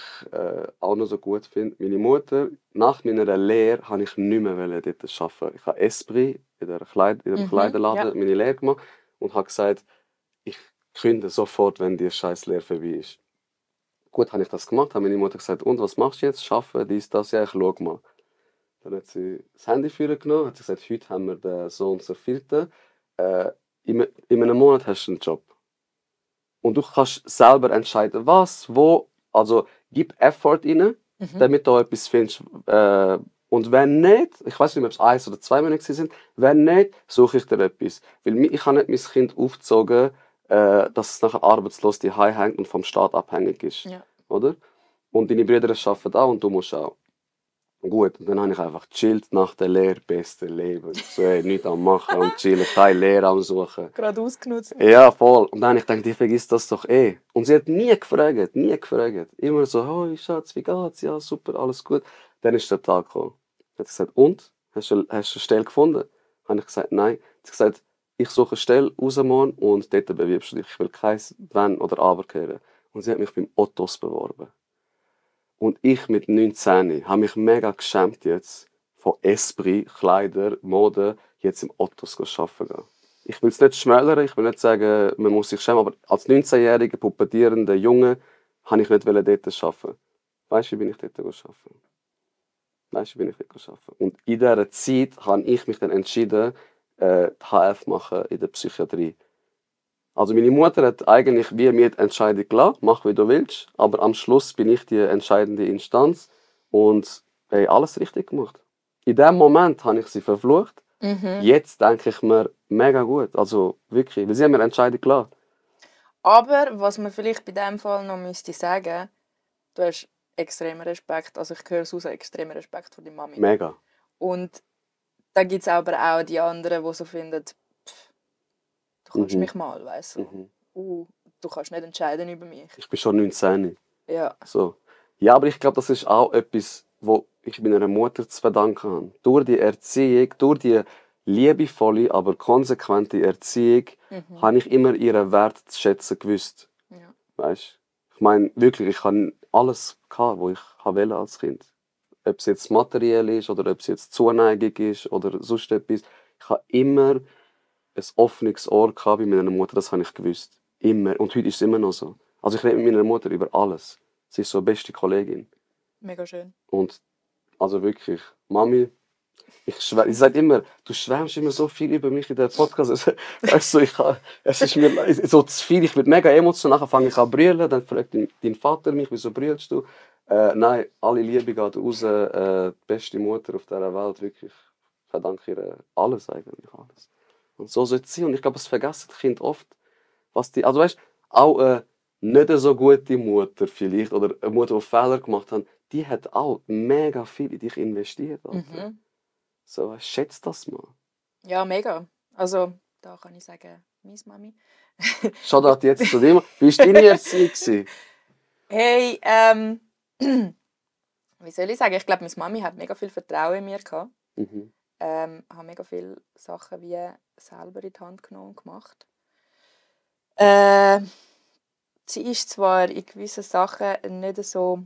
auch noch so gut finde. Meine Mutter, nach meiner Lehre, habe ich nicht mehr dort arbeiten. Ich habe Esprit in dem Kleiderladen meine Lehre gemacht und habe gesagt, ich kündige sofort, wenn die scheiß Lehre vorbei ist. Gut, habe ich das gemacht, habe meine Mutter gesagt, und was machst du jetzt? Arbeiten, dies, das, ja, ich schau mal. Dann hat sie das Handy für genommen, hat gesagt, heute haben wir den so und so 4. In einem Monat hast du einen Job. Und du kannst selber entscheiden, was, wo, also gib Effort rein, damit du etwas findest. Und wenn nicht, ich weiß nicht, ob es 1 oder 2 Monate sind, wenn nicht, suche ich dir etwas. Weil ich habe nicht mein Kind aufgezogen, dass es nachher arbeitslos daheim hängt und vom Staat abhängig ist. Ja. Oder? Und deine Brüder arbeiten auch und du musst auch. Gut, und dann habe ich einfach gechillt nach der Lehre, beste Leben. So, nichts am machen und chillen, keine Lehre am Suchen. Gerade ausgenutzt. Ja, voll. Und dann habe ich gedacht, die vergisst das doch eh. Und sie hat nie gefragt, nie gefragt. Immer so, hoi Schatz, wie geht's? Ja, super, alles gut. Dann ist der Tag gekommen. Hat sie gesagt, und? Hast du eine Stelle gefunden? Habe ich gesagt, nein. Sie hat gesagt, ich suche eine Stelle raus morgen und dort bewirbst du dich. Ich will kein Wenn oder Aber hören. Und sie hat mich beim Ottos beworben. Und ich mit 19 habe mich mega geschämt jetzt, von Esprit, Kleider, Mode, jetzt im Ottos arbeiten gehen. Ich will es nicht schmälern, ich will nicht sagen, man muss sich schämen, aber als 19-jähriger, pubertierender Junge, habe ich nicht dort arbeiten. Weißt du, wie bin ich dort arbeiten? Und in dieser Zeit habe ich mich dann entschieden, die HF machen in der Psychiatrie. Also meine Mutter hat eigentlich wie mir die Entscheidung gelassen, mach wie du willst, aber am Schluss bin ich die entscheidende Instanz und alles richtig gemacht. In dem Moment habe ich sie verflucht. Jetzt denke ich mir, mega gut, also wirklich, weil sie haben mir eine Entscheidung gelassen. Aber was man vielleicht bei diesem Fall noch müsste sagen, du hast extremen Respekt, also ich höre es aus, extremen Respekt vor deiner Mami. Mega. Und da gibt es aber auch die anderen, die so finden, du kannst mich mal, weißt du. Du kannst nicht entscheiden über mich. Ich bin schon 19. Ja. So. Ja, aber ich glaube, das ist auch etwas, wo ich meiner Mutter zu verdanken habe. Durch die Erziehung, durch die liebevolle, aber konsequente Erziehung, habe ich immer ihren Wert zu schätzen gewusst. Ja. Weißt? Ich meine, wirklich, ich hatte alles, was ich wollte als Kind. Ob es jetzt materiell ist, oder ob es jetzt Zuneigung ist, oder sonst etwas. Ich habe immer ein offenes Ohr bei meiner Mutter, das habe ich gewusst. Immer. Und heute ist es immer noch so. Also ich rede mit meiner Mutter über alles. Sie ist so eine beste Kollegin. Mega schön. Und also wirklich, Mami, ich sage immer, du schwärmst immer so viel über mich in der Podcast. Weißt du, es ist mir so zu viel, ich werde mega emotional, nachher fange ich an zu brüllen, dann fragt dein Vater mich, wieso brüllst du? Nein, alle Liebe geht raus, die beste Mutter auf dieser Welt, wirklich, ich verdanke ihr alles eigentlich, alles. Und so soll es sein. Und ich glaube, es vergessen die Kinder oft, was die, also weißt, auch nicht eine so gute Mutter vielleicht, oder eine Mutter, die Fehler gemacht hat, die hat auch mega viel in dich investiert. So, schätzt das mal. Ja, mega. Also, da kann ich sagen, meine Mami. Shoutout jetzt zu dir. Wie war deine Erziehung? Hey, wie soll ich sagen? Ich glaube, meine Mami hat mega viel Vertrauen in mir gehabt. Habe mega viele Sachen wie selber in die Hand genommen und gemacht. Sie ist zwar in gewissen Sachen nicht so,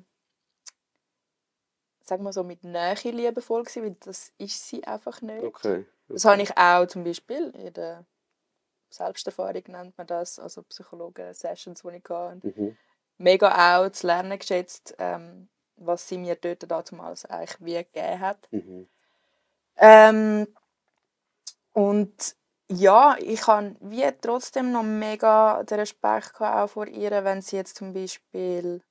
sagen wir so, mit Nähe liebevoll gewesen, weil das ist sie einfach nicht. Okay. Das habe ich auch zum Beispiel in der Selbsterfahrung, nennt man das, also Psychologen-Sessions, die ich hatte. Mega auch zu lernen geschätzt, was sie mir dort damals eigentlich wie gegeben hat. Und ja, ich habe wie trotzdem noch mega den Respekt auch vor ihr, wenn sie jetzt zum Beispiel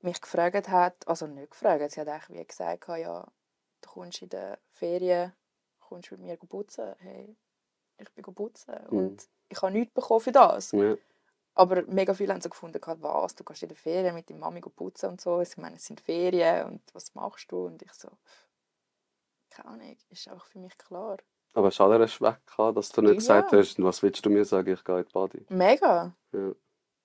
mich gefragt hat, also nicht gefragt, sie hat eigentlich wie gesagt, ja, kommst in der Ferien mit mir putzen. Hey, ich bin putzen. Und ich habe nichts bekommen für das. Ja. Aber mega viele haben so gefunden, was, du gehst in der Ferien mit deiner Mami putzen und so. Ich meine, es sind Ferien und was machst du? Und ich so, keine Ahnung, ist einfach für mich klar. Aber hast du auch Respekt gehabt, dass du nicht gesagt hast, was willst du mir sagen, ich gehe in die Body? Mega. Ja.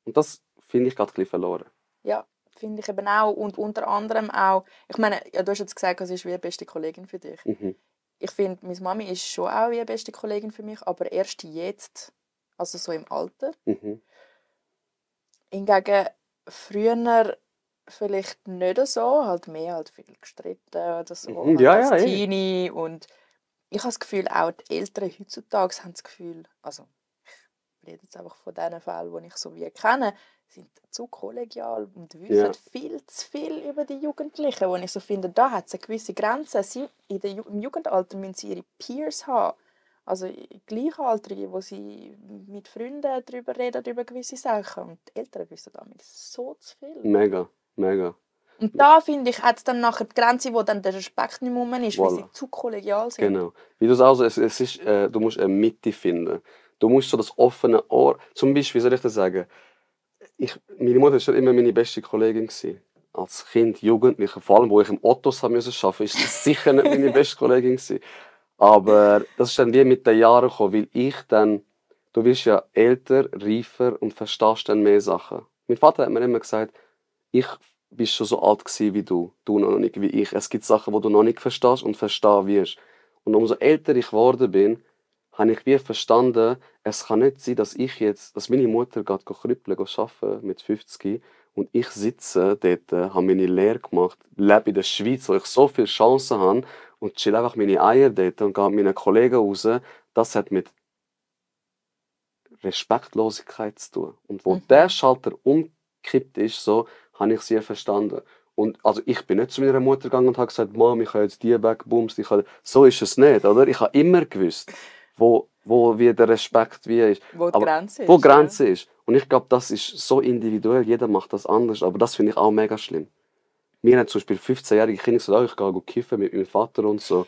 Und das finde ich gerade ein bisschen verloren. Ja, finde ich eben auch. Und unter anderem auch, ich meine, ja, du hast jetzt gesagt, sie ist wie eine beste Kollegin für dich. Ich finde, meine Mami ist schon auch wie eine beste Kollegin für mich, aber erst jetzt, also so im Alter. Hingegen früher vielleicht nicht so, halt mehr halt viel gestritten oder so, halt als Teenie. Und ich habe das Gefühl, auch die Eltern heutzutage haben das Gefühl, also ich rede jetzt einfach von den Fällen, die ich so wie kenne, sind zu kollegial und wissen viel zu viel über die Jugendlichen, wo ich so finde, da hat es eine gewisse Grenze. Im Jugendalter müssen sie ihre Peers haben, also Gleichaltrige, wo sie mit Freunden darüber reden, über gewisse Sachen. Und die Eltern wissen damit so zu viel. Mega, mega. Und da, finde ich, hat es dann nachher die Grenze, wo dann der Respekt nicht mehr ist, weil sie zu kollegial sind. Genau. Wie du sagst, es ist, du musst eine Mitte finden. Du musst so das offene Ohr, zum Beispiel, wie soll ich das sagen, meine Mutter war schon immer meine beste Kollegin gewesen. Als Kind, Jugendliche, vor allem, wo ich im Ottos arbeiten musste, war sie sicher nicht meine beste Kollegin gewesen. Aber das ist dann wie mit den Jahren gekommen, weil ich dann, du wirst ja älter, reifer und verstehst dann mehr Sachen. Mein Vater hat mir immer gesagt, ich bin schon so alt gewesen wie du noch nicht wie ich. Es gibt Sachen, die du noch nicht verstehst und verstehen wirst. Und umso älter ich geworden bin, habe ich wie verstanden, es kann nicht sein, dass meine Mutter geht krüppeln, arbeiten mit 50 und ich sitze dort, habe meine Lehre gemacht, lebe in der Schweiz, wo ich so viele Chancen habe und chill einfach meine Eier dort und gehe mit meinen Kollegen raus. Das hat mit Respektlosigkeit zu tun. Und wo der Schalter umgekippt ist, so, habe ich sie verstanden. Und also ich bin nicht zu meiner Mutter gegangen und habe gesagt, Mom, ich habe jetzt die wegbumst. So ist es nicht, oder? Ich habe immer gewusst, wo wie der Respekt wie ist. Wo die Grenze ist. Wo Grenze ist. Und ich glaube, das ist so individuell. Jeder macht das anders. Aber das finde ich auch mega schlimm. Mir haben zum Beispiel 15-jährige Kinder gesagt, ich gehe kiffen mit meinem Vater und so.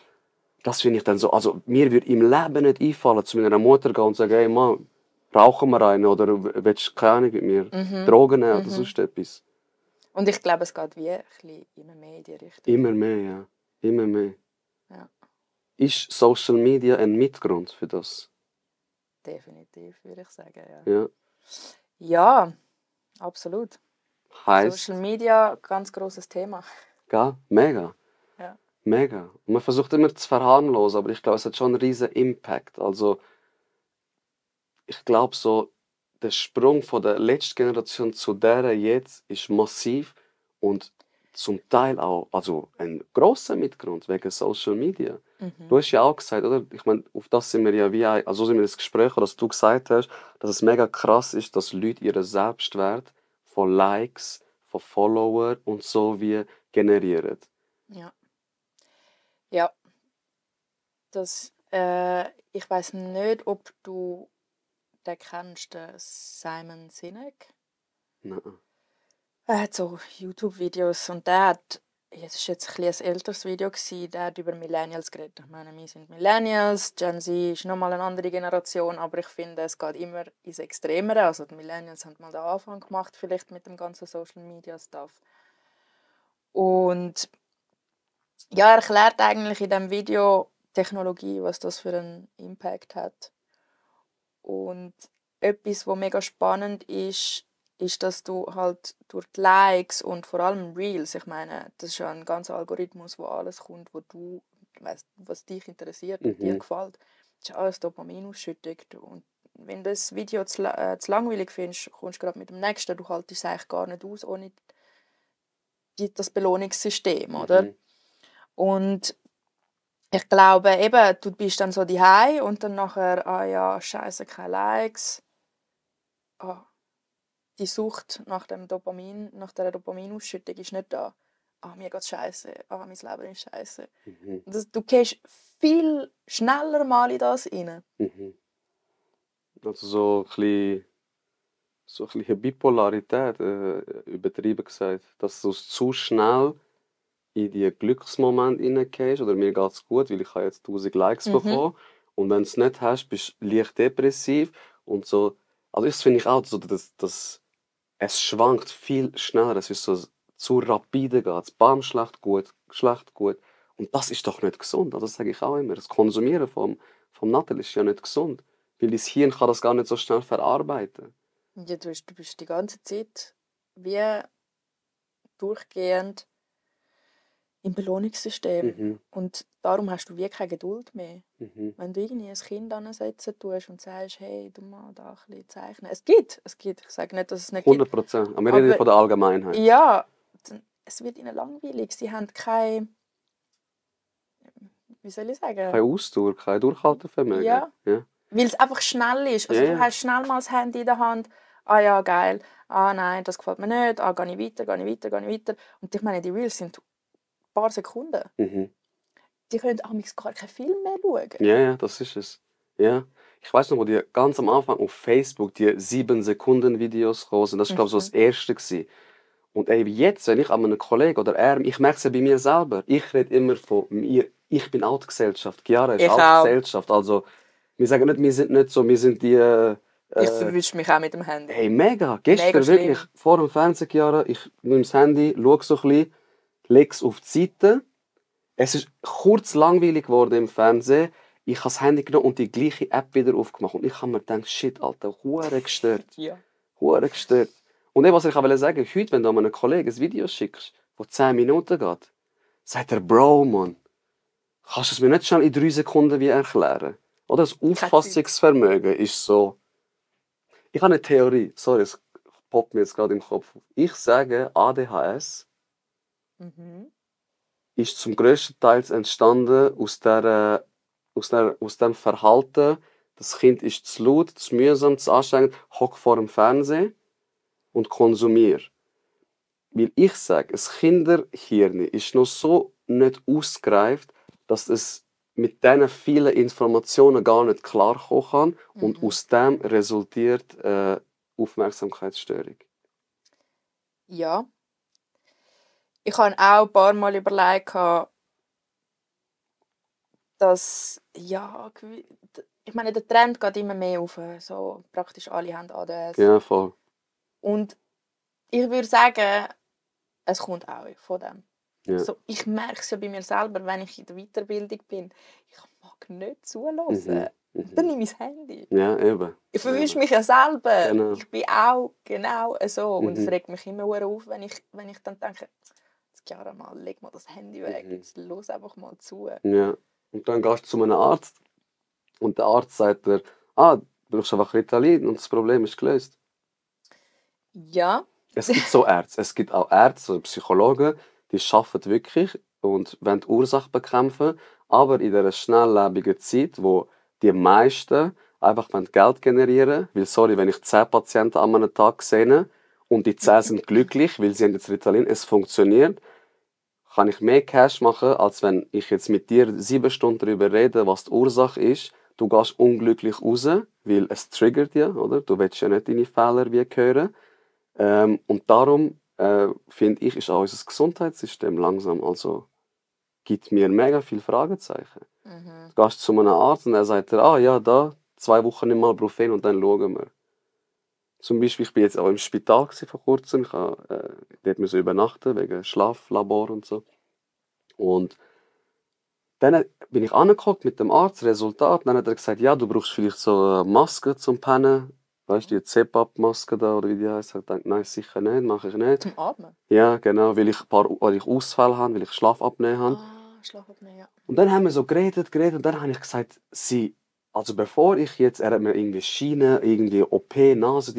Das finde ich dann so, also mir würde im Leben nicht einfallen, zu meiner Mutter gehen und sagen, hey Mann, rauchen wir einen oder willst du keine Ahnung mit mir Drogen nehmen oder sonst etwas. Und ich glaube, es geht wie ein bisschen immer mehr in die Richtung. Immer mehr, ja. Immer mehr. Ja. Ist Social Media ein Mitgrund für das? Definitiv, würde ich sagen, ja. Ja, absolut. Heißt, Social Media, ganz grosses Thema. Gell? Mega. Ja. Mega. Und man versucht immer zu verharmlosen, aber ich glaube, es hat schon einen riesen Impact. Also, ich glaube so, der Sprung von der letzten Generation zu der jetzt ist massiv und zum Teil auch, also ein grosser Mitgrund wegen Social Media. Du hast ja auch gesagt, oder? Ich meine, auf das sind wir ja wie, also sind wir das Gespräch, dass du gesagt hast, dass es mega krass ist, dass Leute ihren Selbstwert von Likes, von Followern und so wie generieren. Ja. Ja. Das, ich weiß nicht, ob du den kennst, den Simon Sinek. Nein. Er hat so YouTube-Videos und der hat, es war jetzt ein älteres Video, der hat über Millennials geredet. Ich meine, wir sind Millennials, Gen Z ist nochmal eine andere Generation, aber ich finde, es geht immer ins Extremere. Also die Millennials haben mal den Anfang gemacht, vielleicht mit dem ganzen Social-Media-Stuff. Und ja, er erklärt eigentlich in diesem Video Technologie, was das für einen Impact hat. Und etwas, was mega spannend ist, dass du halt durch die Likes und vor allem Reels, ich meine, das ist ja ein ganzer Algorithmus, wo alles kommt, wo du weißt, was dich interessiert und dir gefällt. Das ist alles Dopaminausschüttung. Und wenn du das Video zu langweilig findest, kommst du gerade mit dem nächsten. Du haltest es eigentlich gar nicht aus ohne das Belohnungssystem, oder? Und ich glaube eben, du bist dann so daheim und dann nachher, scheiße, keine Likes. Die Sucht nach dem Dopamin, nach der Dopaminausschüttung ist nicht da. Mir geht's scheiße. Mein Leben ist scheiße. Du gehst viel schneller mal in das rein. Also so ein bisschen Bipolarität, übertrieben gesagt. Dass du zu schnell in die Glücksmomente hineingehst, oder mir geht es gut, weil ich habe jetzt 1000 Likes bekommen. Und wenn du es nicht hast, bist du leicht depressiv. Und so. Also das finde ich auch, so, dass es schwankt viel schneller. Es ist so zu rapide geht. Bam, schlecht, gut, schlecht, gut. Und das ist doch nicht gesund. Also das sage ich auch immer. Das Konsumieren vom Nattel ist ja nicht gesund. Weil dein Hirn kann das gar nicht so schnell verarbeiten. Ja, du bist die ganze Zeit wie durchgehend im Belohnungssystem. Und darum hast du wirklich keine Geduld mehr. Wenn du irgendwie ein Kind ansetzen tust und sagst, hey, du mal da ein bisschen zeichnen. Es gibt. Ich sage nicht, dass es nicht gibt. 100%. Aber wir reden von der Allgemeinheit. Ja, es wird ihnen langweilig. Sie haben keine, wie soll ich sagen? Keine Ausdauer, kein Durchhaltevermögen. Ja. Weil es einfach schnell ist. Also du hast schnell mal das Handy in der Hand. Ah ja, geil. Ah nein, das gefällt mir nicht. Ah, gehe ich weiter. Und ich meine, die Reels sind ein paar Sekunden. Die können amigs gar keinen Film mehr schauen. Ja, das ist es. Ja. Ich weiß noch, wo die ganz am Anfang auf Facebook die 7-Sekunden-Videos kamen. Das war, glaube ich, so das Erste gewesen. Und ey, jetzt, wenn ich an einen Kollegen oder ich merke es ja bei mir selber, ich rede immer von mir, ich bin auch die Gesellschaft, Chiara ist auch die Gesellschaft. Also, wir sagen nicht, wir sind nicht so, wir sind die... ich verwische mich auch mit dem Handy. Hey, mega. Gestern wirklich vor dem Fernsehen, Chiara, ich nehme das Handy, schaue so ein bisschen, lege es auf die Seite. Es ist kurz langweilig geworden im Fernsehen. Ich habe das Handy genommen und die gleiche App wieder aufgemacht. Und ich habe mir gedacht, shit, Alter, hure gestört. Hure gestört. Und was ich auch sagen wollte, heute, wenn du einem Kollegen ein Video schickst, das 10 Minuten geht, sagt er, Bro, Mann, kannst du es mir nicht schnell in 3 Sekunden wie erklären? Oder das Auffassungsvermögen ist so... Ich habe eine Theorie, sorry, es poppt mir jetzt gerade im Kopf. Ich sage, ADHS ist zum grössten Teil entstanden aus dem Verhalten, das Kind ist zu laut, zu mühsam, zu anstrengend, hockt vor dem Fernsehen und konsumiert. Weil ich sage, ein Kinderhirn ist noch so nicht ausgereift, dass es mit diesen vielen Informationen gar nicht klarkommen kann und aus dem resultiert Aufmerksamkeitsstörung. Ja. Ich habe auch ein paar Mal überlegt, dass, ja, ich meine, der Trend geht immer mehr auf, so praktisch alle haben ADS. Ja, voll. Und ich würde sagen, es kommt auch von dem. Ja. So, ich merke es ja bei mir selber, wenn ich in der Weiterbildung bin. Ich mag nicht zuhören. Dann nehme ich das Handy. Ja, eben. Ich verwische mich ja selber. Genau. Ich bin auch genau so. Und es regt mich immer auf, wenn ich dann denke, Chiara, mal, leg mal das Handy weg. Jetzt los einfach mal zu. Ja. Und dann gehst du zu einem Arzt und der Arzt sagt dir, du brauchst einfach Ritalin und das Problem ist gelöst. Ja. Es gibt so Ärzte. Es gibt auch Ärzte oder Psychologen, die arbeiten wirklich und wollen die Ursache bekämpfen. Aber in dieser schnelllebigen Zeit, wo die meisten einfach Geld generieren wollen, weil, sorry, wenn ich 10 Patienten an einem Tag sehe und die 10 sind glücklich, weil sie haben jetzt Ritalin, es funktioniert, kann ich mehr Cash machen, als wenn ich jetzt mit dir 7 Stunden darüber rede, was die Ursache ist. Du gehst unglücklich raus, weil es triggert ja, oder? Du willst ja nicht deine Fehler wie hören. Und darum finde ich, ist auch unser Gesundheitssystem langsam, also gibt mir mega viele Fragezeichen. Du gehst zu einem Arzt und er sagt dir, ja, da 2 Wochen nicht mal Brufen und dann schauen wir. Zum Beispiel, ich war jetzt auch im Spital vor kurzem, ich musste dort übernachten, wegen Schlaflabor und so. Und dann bin ich angeguckt mit dem Arzt, Resultat, dann hat er gesagt, ja, du brauchst vielleicht so eine Maske zum Pennen. Weißt du, die CPAP-Maske da, oder wie die heisst? Ich dachte, nein, sicher nicht, mache ich nicht. Zum Atmen? Ja, genau, weil ich Ausfälle habe, weil ich Schlafapnoe habe. Schlafapnoe, ja. Und dann haben wir so geredet und dann habe ich gesagt, also bevor ich jetzt, er hat mir irgendwie Schiene, irgendwie OP, Nase,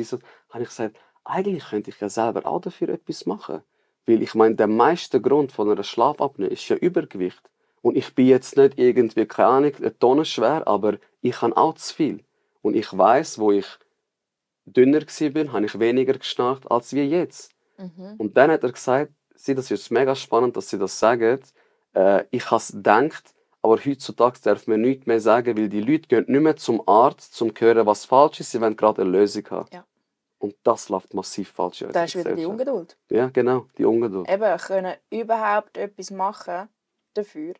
habe ich gesagt, eigentlich könnte ich ja selber auch dafür etwas machen. Weil ich meine, der meiste Grund von einer Schlafapnoe ist ja Übergewicht. Und ich bin jetzt nicht irgendwie, keine Ahnung, eine Tonne schwer, aber ich habe auch zu viel. Und ich weiss, wo ich dünner war, habe ich weniger geschnarcht als wie jetzt. Und dann hat er gesagt, das ist mega spannend, dass sie das sagen. Ich habe es gedacht, aber heutzutage darf man nichts mehr sagen, weil die Leute gehen nicht mehr zum Arzt, um zu hören, was falsch ist. Sie wollen gerade eine Lösung haben. Ja. Und das läuft massiv falsch. Das ist wieder die Ungeduld. Ja, genau, die Ungeduld. Eben, können überhaupt etwas machen dafür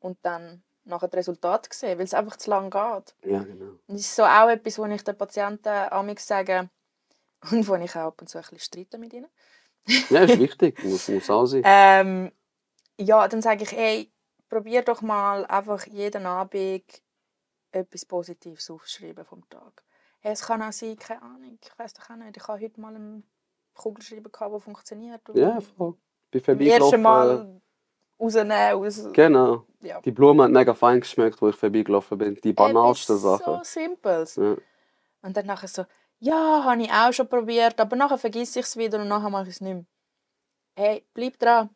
und dann nachher das Resultat sehen, weil es einfach zu lang geht. Ja, genau. Und das ist so auch etwas, was ich den Patienten amigs sage und wo ich auch ab und zu ein bisschen streite mit ihnen. Ja, ist wichtig, muss auch sein. Ja, dann sage ich, hey, probier doch mal einfach jeden Abend etwas Positives aufschreiben vom Tag. Hey, es kann auch sein, keine Ahnung, ich weiss doch auch nicht, ich habe heute mal einen Kugelschreiber gehabt, der funktioniert. Und Ja, voll. Bin beim ersten vorbeigelaufen. Mal rausnehmen. Genau. Ja. Die Blume hat mega fein geschmeckt, wo ich vorbeigelaufen bin. Die banalsten Etwas Sachen. so Simples. Ja. Und dann nachher so, ja, habe ich auch schon probiert, aber nachher vergesse ich es wieder und nachher mache ich es nicht mehr. Hey, bleib dran.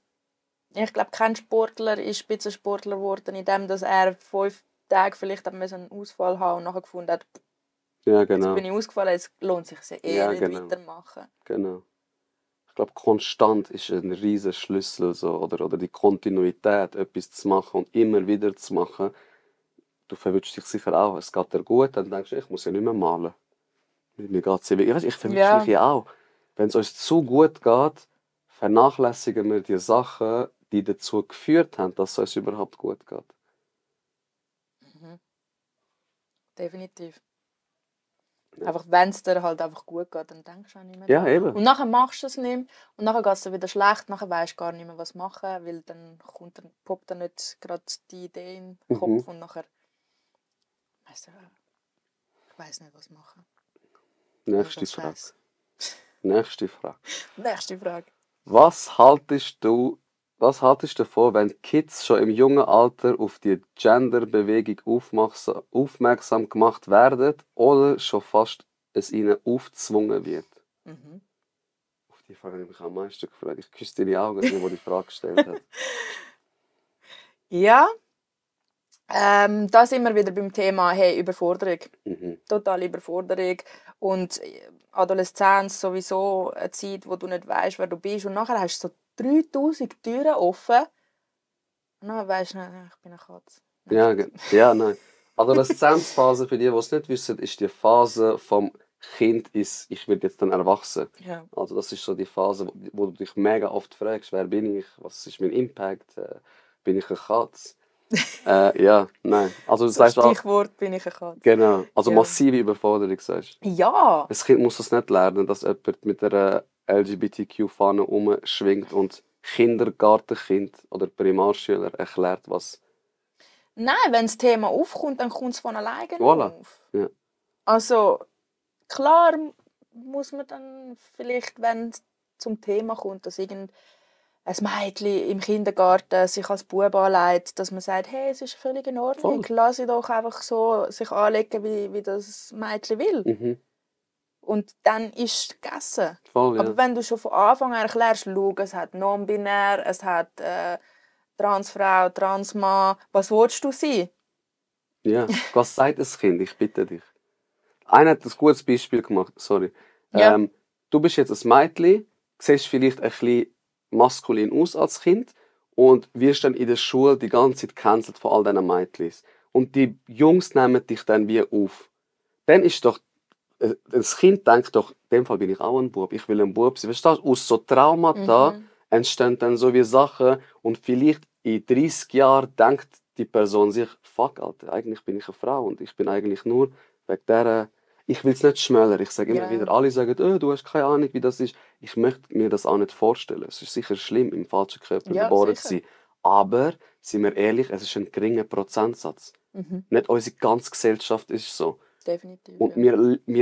Ich glaube, kein Sportler ist Spitzensportler geworden, indem er 5 Tage vielleicht einen Ausfall haben und nachher gefunden hat, Ja, genau. jetzt bin ich ausgefallen, jetzt lohnt es sich Ja, nicht genau. weitermachen. Genau. Ich glaube, konstant ist ein riesiger Schlüssel. So, oder die Kontinuität, etwas zu machen und immer wieder zu machen. Du verwünschst dich sicher auch. Es geht dir gut, dann denkst du, ich muss ja nicht mehr malen. Mir geht's ja wirklich. Ich verwünsche mich ja auch. Wenn es uns zu gut geht, vernachlässigen wir die Sachen, die dazu geführt haben, dass es uns überhaupt gut geht. Definitiv. Ja. Einfach, wenn es dir halt einfach gut geht, dann denkst du auch nicht mehr Ja, daran. eben. Und nachher machst du es nicht mehr. Und nachher geht es dir wieder schlecht. Nachher weisst du gar nicht mehr, was machen. Weil dann poppt dann nicht gerade die Idee in den Kopf. Und nachher weißt du, ich weiss nicht, was machen. Nächste Frage. Nächste Frage. Nächste Frage. Was haltest du davon, wenn Kids schon im jungen Alter auf die Gender-Bewegung aufmerksam gemacht werden oder schon fast es ihnen aufgezwungen wird? Auf die Frage habe ich mich am meisten gefreut. Ich küsse deine Augen, wo die Frage gestellt hat. Ja, da sind wir wieder beim Thema Überforderung. Totale Überforderung. Und Adoleszenz sowieso eine Zeit, wo du nicht weißt, wer du bist. Und nachher hast du so 3000 Türen offen. Und dann weisst du, ich bin eine Katze. Nein. Adoleszenzphase, für die es nicht wissen, ist die Phase vom Kind ist, ich werde jetzt dann erwachsen. Ja. Also das ist so die Phase, wo du dich mega oft fragst, wer bin ich, was ist mein Impact, bin ich eine Katze? Ja, nein. Also, so Stichwort bin ich eine Katze. Genau, also massive Überforderung, sagst du. Ja. Ein Kind muss das nicht lernen, dass jemand mit einer LGBTQ-Fahne rumschwingt und Kindergartenkind oder Primarschüler erklärt, was... Nein, wenn das Thema aufkommt, dann kommt es von alleine auf. Ja. Also, klar muss man dann vielleicht, wenn es zum Thema kommt, dass ein Mädchen im Kindergarten sich als Bub anlegt, dass man sagt, hey, es ist völlig in Ordnung, lass sie doch einfach so sich anlegen, wie das Mädchen will. Und dann ist es gegessen. Voll, ja. Aber wenn du schon von Anfang an erklärst, schau, es hat non-binär, es hat Transfrau, Transmann, was willst du sein? Ja, was sagt das Kind? Ich bitte dich. Einer hat ein gutes Beispiel gemacht, sorry. Ja. Du bist jetzt ein Mädchen, siehst vielleicht ein bisschen maskulin aus als Kind und wirst dann in der Schule die ganze Zeit gecancelt von all diesen Mädchen. Und die Jungs nehmen dich dann wie auf. Dann ist doch, das Kind denkt doch, in dem Fall bin ich auch ein Bub, ich will ein Bub sein. Verstehst du? Aus so Traumata entstehen dann so wie Sachen und vielleicht in 30 Jahren denkt die Person sich, fuck, Alter, eigentlich bin ich eine Frau und ich bin eigentlich nur wegen dieser... Ich will es nicht schmälern. Ich sage immer wieder, alle sagen, du hast keine Ahnung, wie das ist. Ich möchte mir das auch nicht vorstellen. Es ist sicher schlimm, im falschen Körper geboren zu sein. Aber, sind wir ehrlich, es ist ein geringer Prozentsatz. Nicht unsere ganze Gesellschaft ist so. Definitiv. Und wir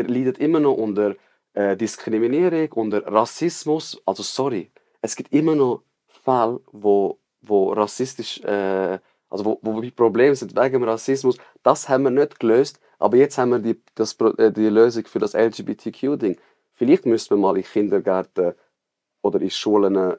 leiden immer noch unter Diskriminierung, unter Rassismus. Also sorry, es gibt immer noch Fälle, wo rassistisch, also wo Probleme sind wegen dem Rassismus. Das haben wir nicht gelöst. Aber jetzt haben wir die Lösung für das LGBTQ-Ding. Vielleicht müssen wir mal in Kindergärten oder in Schulen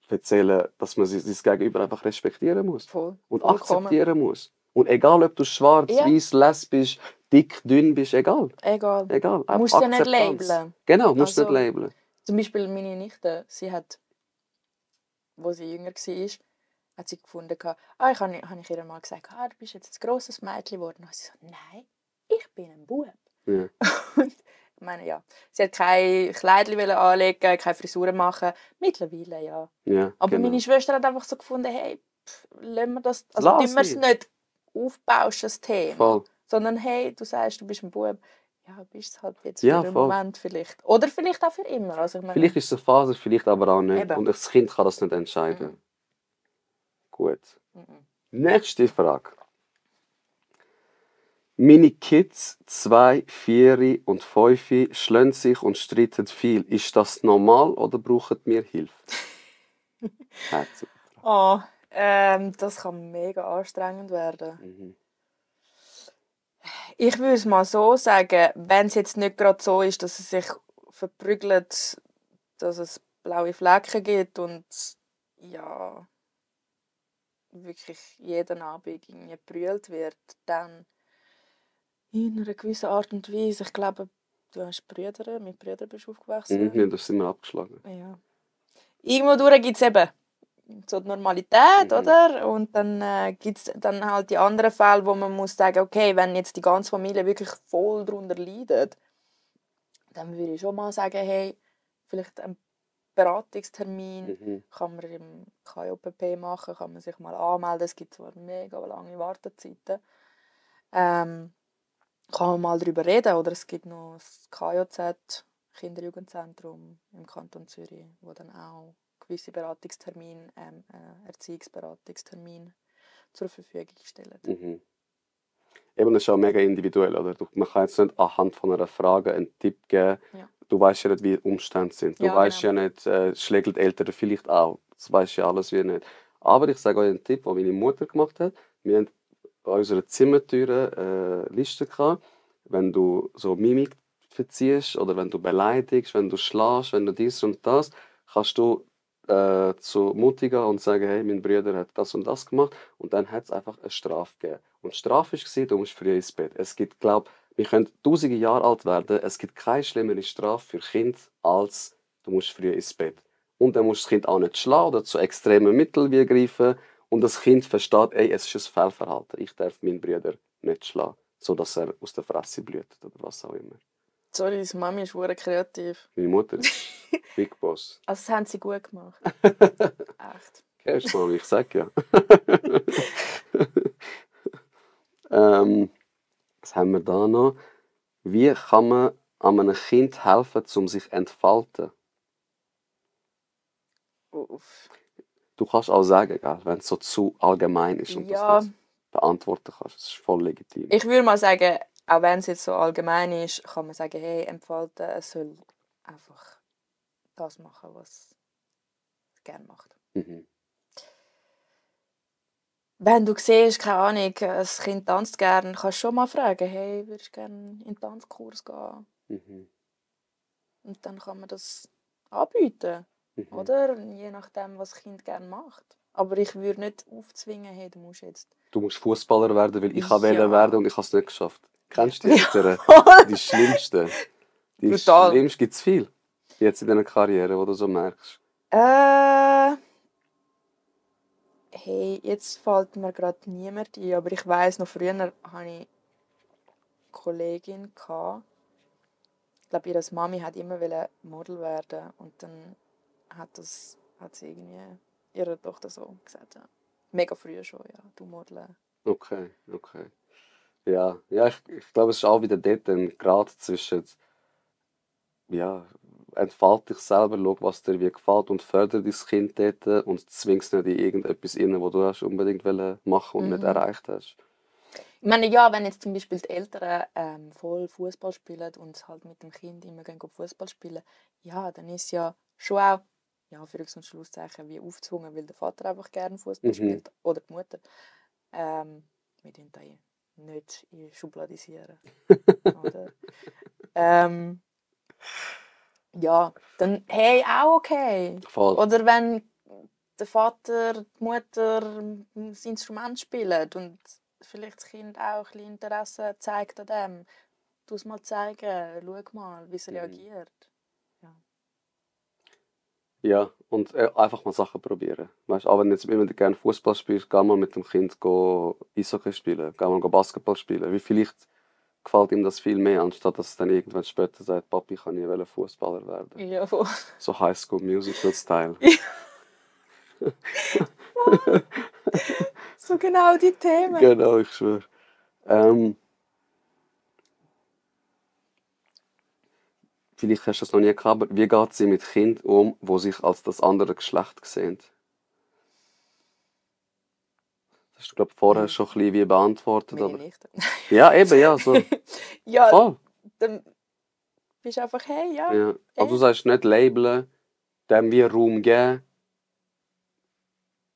erzählen, dass man sein Gegenüber einfach respektieren muss. Und akzeptieren muss. Und egal, ob du schwarz, weiß, lesbisch, dick, dünn bist, egal. Du musst ja nicht labeln. Genau, du musst nicht labeln. Zum Beispiel meine Nichte, sie hat, als sie jünger war, hat sie gefunden, habe ich ihr mal gesagt, du bist jetzt ein grosses Mädchen geworden. Und sie so, nein, ich bin ein Bub. Ja. Und Ich meine, ja. Sie hat keine Kleidchen anlegen, keine Frisuren machen. Mittlerweile, ja. Ja, Aber genau. meine Schwester hat einfach so gefunden, hey, lassen wir das, also Lass tun wir es ihn. nicht aufbauschen, das Thema. Voll. Sondern, hey, du sagst, du bist ein Bub. Ja, bist es halt jetzt Ja, für einen voll. Moment vielleicht. Oder vielleicht auch für immer. Also ich meine, Vielleicht ist es eine Phase, vielleicht aber auch nicht. Eben. Und das Kind kann das nicht entscheiden. Mhm. Gut. Mhm. Nächste Frage. Meine Kids 2, 4 und 5 schlagen sich und streiten viel. Ist das normal oder brauchen wir Hilfe? Herzlich. Oh, das kann mega anstrengend werden. Mhm. Ich würde es mal so sagen, wenn es jetzt nicht gerade so ist, dass es sich verprügelt, dass es blaue Flecken gibt und ja, wirklich jeden Abend irgendwie gebrüllt wird, dann in einer gewissen Art und Weise. Ich glaube, du hast Brüder, mit Brüdern bist du aufgewachsen. Ja, das sind wir abgeschlagen. Ja. Irgendwo durch gibt es eben so die Normalität, oder? Und dann gibt es dann halt die anderen Fälle, wo man muss sagen, okay, wenn jetzt die ganze Familie wirklich voll darunter leidet, dann würde ich schon mal sagen, hey, vielleicht einen Beratungstermin kann man im KJPP machen, kann man sich mal anmelden. Es gibt zwar mega lange Wartezeiten. Kann man mal darüber reden. Oder es gibt noch das KJZ, Kinderjugendzentrum im Kanton Zürich, wo dann auch gewisse Beratungstermine, Erziehungsberatungstermine zur Verfügung stellen. Mhm. Eben, das ist auch mega individuell. Oder? Man kann jetzt nicht anhand von einer Frage einen Tipp geben. Ja. Du weißt ja nicht, wie die Umstände sind. Du Ja, weißt genau. ja nicht, schlägt die Eltern vielleicht auch. Das weißt ja alles wie nicht. Aber ich sage euch einen Tipp, den meine Mutter gemacht hat. Wir haben an unserer Zimmertür eine Liste gehabt. Wenn du so Mimik verziehst oder wenn du beleidigst, wenn du schlägst, wenn du dies und das, kannst du zu Mutti gehen und sagen, hey, mein Bruder hat das und das gemacht. Und dann hat es einfach eine Strafe gegeben. Und die Strafe war, du musst früh ins Bett. Es gibt, glaube wir können tausende Jahre alt werden. Es gibt keine schlimmere Strafe für Kind als du musst früh ins Bett. Und dann musst du das Kind auch nicht schlagen oder zu extremen Mitteln wie greifen. Und das Kind versteht, ey, es ist ein Fehlverhalten. Ich darf meinen Bruder nicht schlagen, sodass er aus der Fresse blüht oder was auch immer. Sorry, deine Mami ist sehr kreativ. Meine Mutter ist Big Boss. Also das haben sie gut gemacht. Echt. Kennst du, Mami? Ich sag ja. Was haben wir da noch? Wie kann man einem Kind helfen, um sich zu entfalten? Uff. Du kannst auch sagen, wenn es so zu allgemein ist und Ja. das nicht beantworten kannst. Das ist voll legitim. Ich würde mal sagen, auch wenn es jetzt so allgemein ist, kann man sagen, hey, entfalten, es soll einfach das machen, was es gerne macht. Mhm. Wenn du siehst, keine Ahnung, ein Kind tanzt gerne, kannst du schon mal fragen, hey, würdest du gerne in den Tanzkurs gehen? Mhm. Und dann kann man das anbieten, Mhm. oder? Je nachdem, was das Kind gerne macht. Aber ich würde nicht aufzwingen, hey, du musst jetzt... Du musst Fußballer werden, weil ich Ja. wollte werden und ich habe es nicht geschafft. Kennst du die Ja. Eltern? Die schlimmsten. Die Brutal. schlimmsten gibt es viel. Jetzt in deiner Karriere, wo du so merkst. Hey, jetzt fällt mir gerade niemand ein, aber ich weiss, noch früher hatte ich eine Kollegin. Ich glaube, ihre Mami wollte immer Model werden und dann hat sie irgendwie ihrer Tochter so gesagt, ja. Mega früh schon, ja, du modeln. Okay. Ja, ich glaube, es ist auch wieder dort ein Grad zwischen, ja, entfalt dich selber, schau, was dir wie gefällt und fördere dein Kind dort und zwingst nicht in irgendetwas rein, was du hast unbedingt machen und nicht erreicht hast. Ich meine, ja, wenn jetzt zum Beispiel die Eltern voll Fußball spielen und halt mit dem Kind immer Fußball spielen, ja, dann ist ja schon auch, ja, für und Schlusszeichen, wie aufgezwungen, weil der Vater einfach gerne Fußball spielt oder die Mutter. Wir tun da nicht schubladisieren. Oder? Ja, dann hey, auch okay. Voll. Oder wenn der Vater, die Mutter das Instrument spielen und vielleicht das Kind auch ein bisschen Interesse zeigt an dem. Du es mal zeigen, schau mal, wie es reagiert. Ja, und einfach mal Sachen probieren. Weißt, auch wenn du jetzt immer gerne Fußball spielst, geh mal mit dem Kind Eishockey spielen, geh mal Basketball spielen. Wie vielleicht gefällt ihm das viel mehr, anstatt dass es dann irgendwann später sagt, Papi, kann nie Fußballer werden. Ja, voll. So High School Musical Style. So genau die Themen. Genau, ich schwöre. Vielleicht hast du das noch nie gehabt, aber wie geht sie mit Kindern um, die sich als das andere Geschlecht sehen? Das hast du, glaube ich, vorher schon ein bisschen wie beantwortet. Meine Aber... Nichte. Ja, eben, ja. So. Ja, Voll. dann bist du einfach, hey, ja. Ja. Also du sagst nicht labeln, dem wir Raum geben.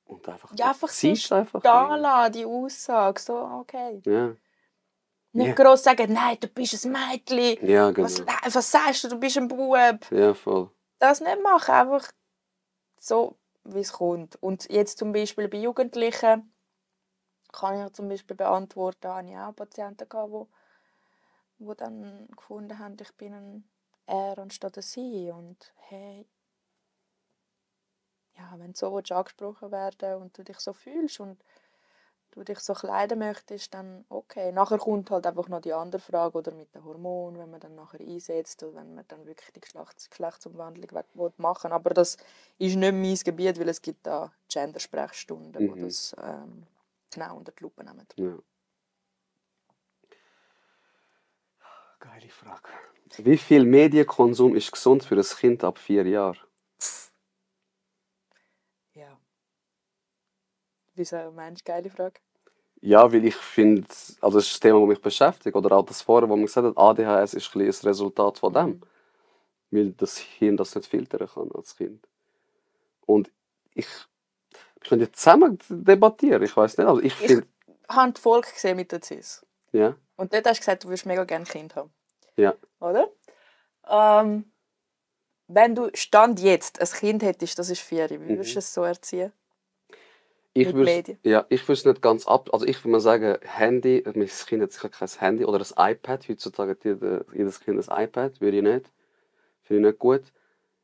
Und einfach, Ja, einfach siehst so einfach. da lassen, die Aussage. So, okay. Ja. Nicht Ja. gross sagen, nein, du bist ein Mädchen. Ja, genau. Was sagst du, du bist ein Bub. Ja, voll. Das nicht machen, einfach so, wie es kommt. Und jetzt zum Beispiel bei Jugendlichen kann ich zum Beispiel beantworten, habe ich auch Patienten gehabt, die dann gefunden haben, ich bin ein er anstatt ein sie. Und hey, ja, wenn du so angesprochen werden und du dich so fühlst und du dich so kleiden möchtest, dann okay. Nachher kommt halt einfach noch die andere Frage, oder mit den Hormonen, wenn man dann nachher einsetzt oder wenn man dann wirklich die Geschlechtsumwandlung machen will. Aber das ist nicht mein Gebiet, weil es gibt da Gender-Sprechstunden, die das genau unter die Lupe nehmen. Ja. Geile Frage. Wie viel Medienkonsum ist gesund für ein Kind ab 4 Jahren? Ja. Wieso meinst du, geile Frage? Ja, weil ich finde, also das ist das Thema, das mich beschäftigt. Oder auch das vorher, wo man gesagt hat, ADHS ist ein Resultat von dem. Weil das Hirn das nicht filtern kann als Kind. Und wir können jetzt zusammen debattieren, ich weiß nicht. Also ich habe die Folge gesehen mit der CIS. Ja. Und dort hast du gesagt, du würdest mega gerne ein Kind haben. Ja. Oder? Wenn du Stand jetzt ein Kind hättest, das ist 4, wie würdest du es so erziehen? Ich würde es nicht ganz also ich würde mal sagen, Handy, mein Kind hat sicher kein Handy oder ein iPad. Heutzutage hat jedes Kind ein iPad, würde ich nicht. Finde ich nicht gut.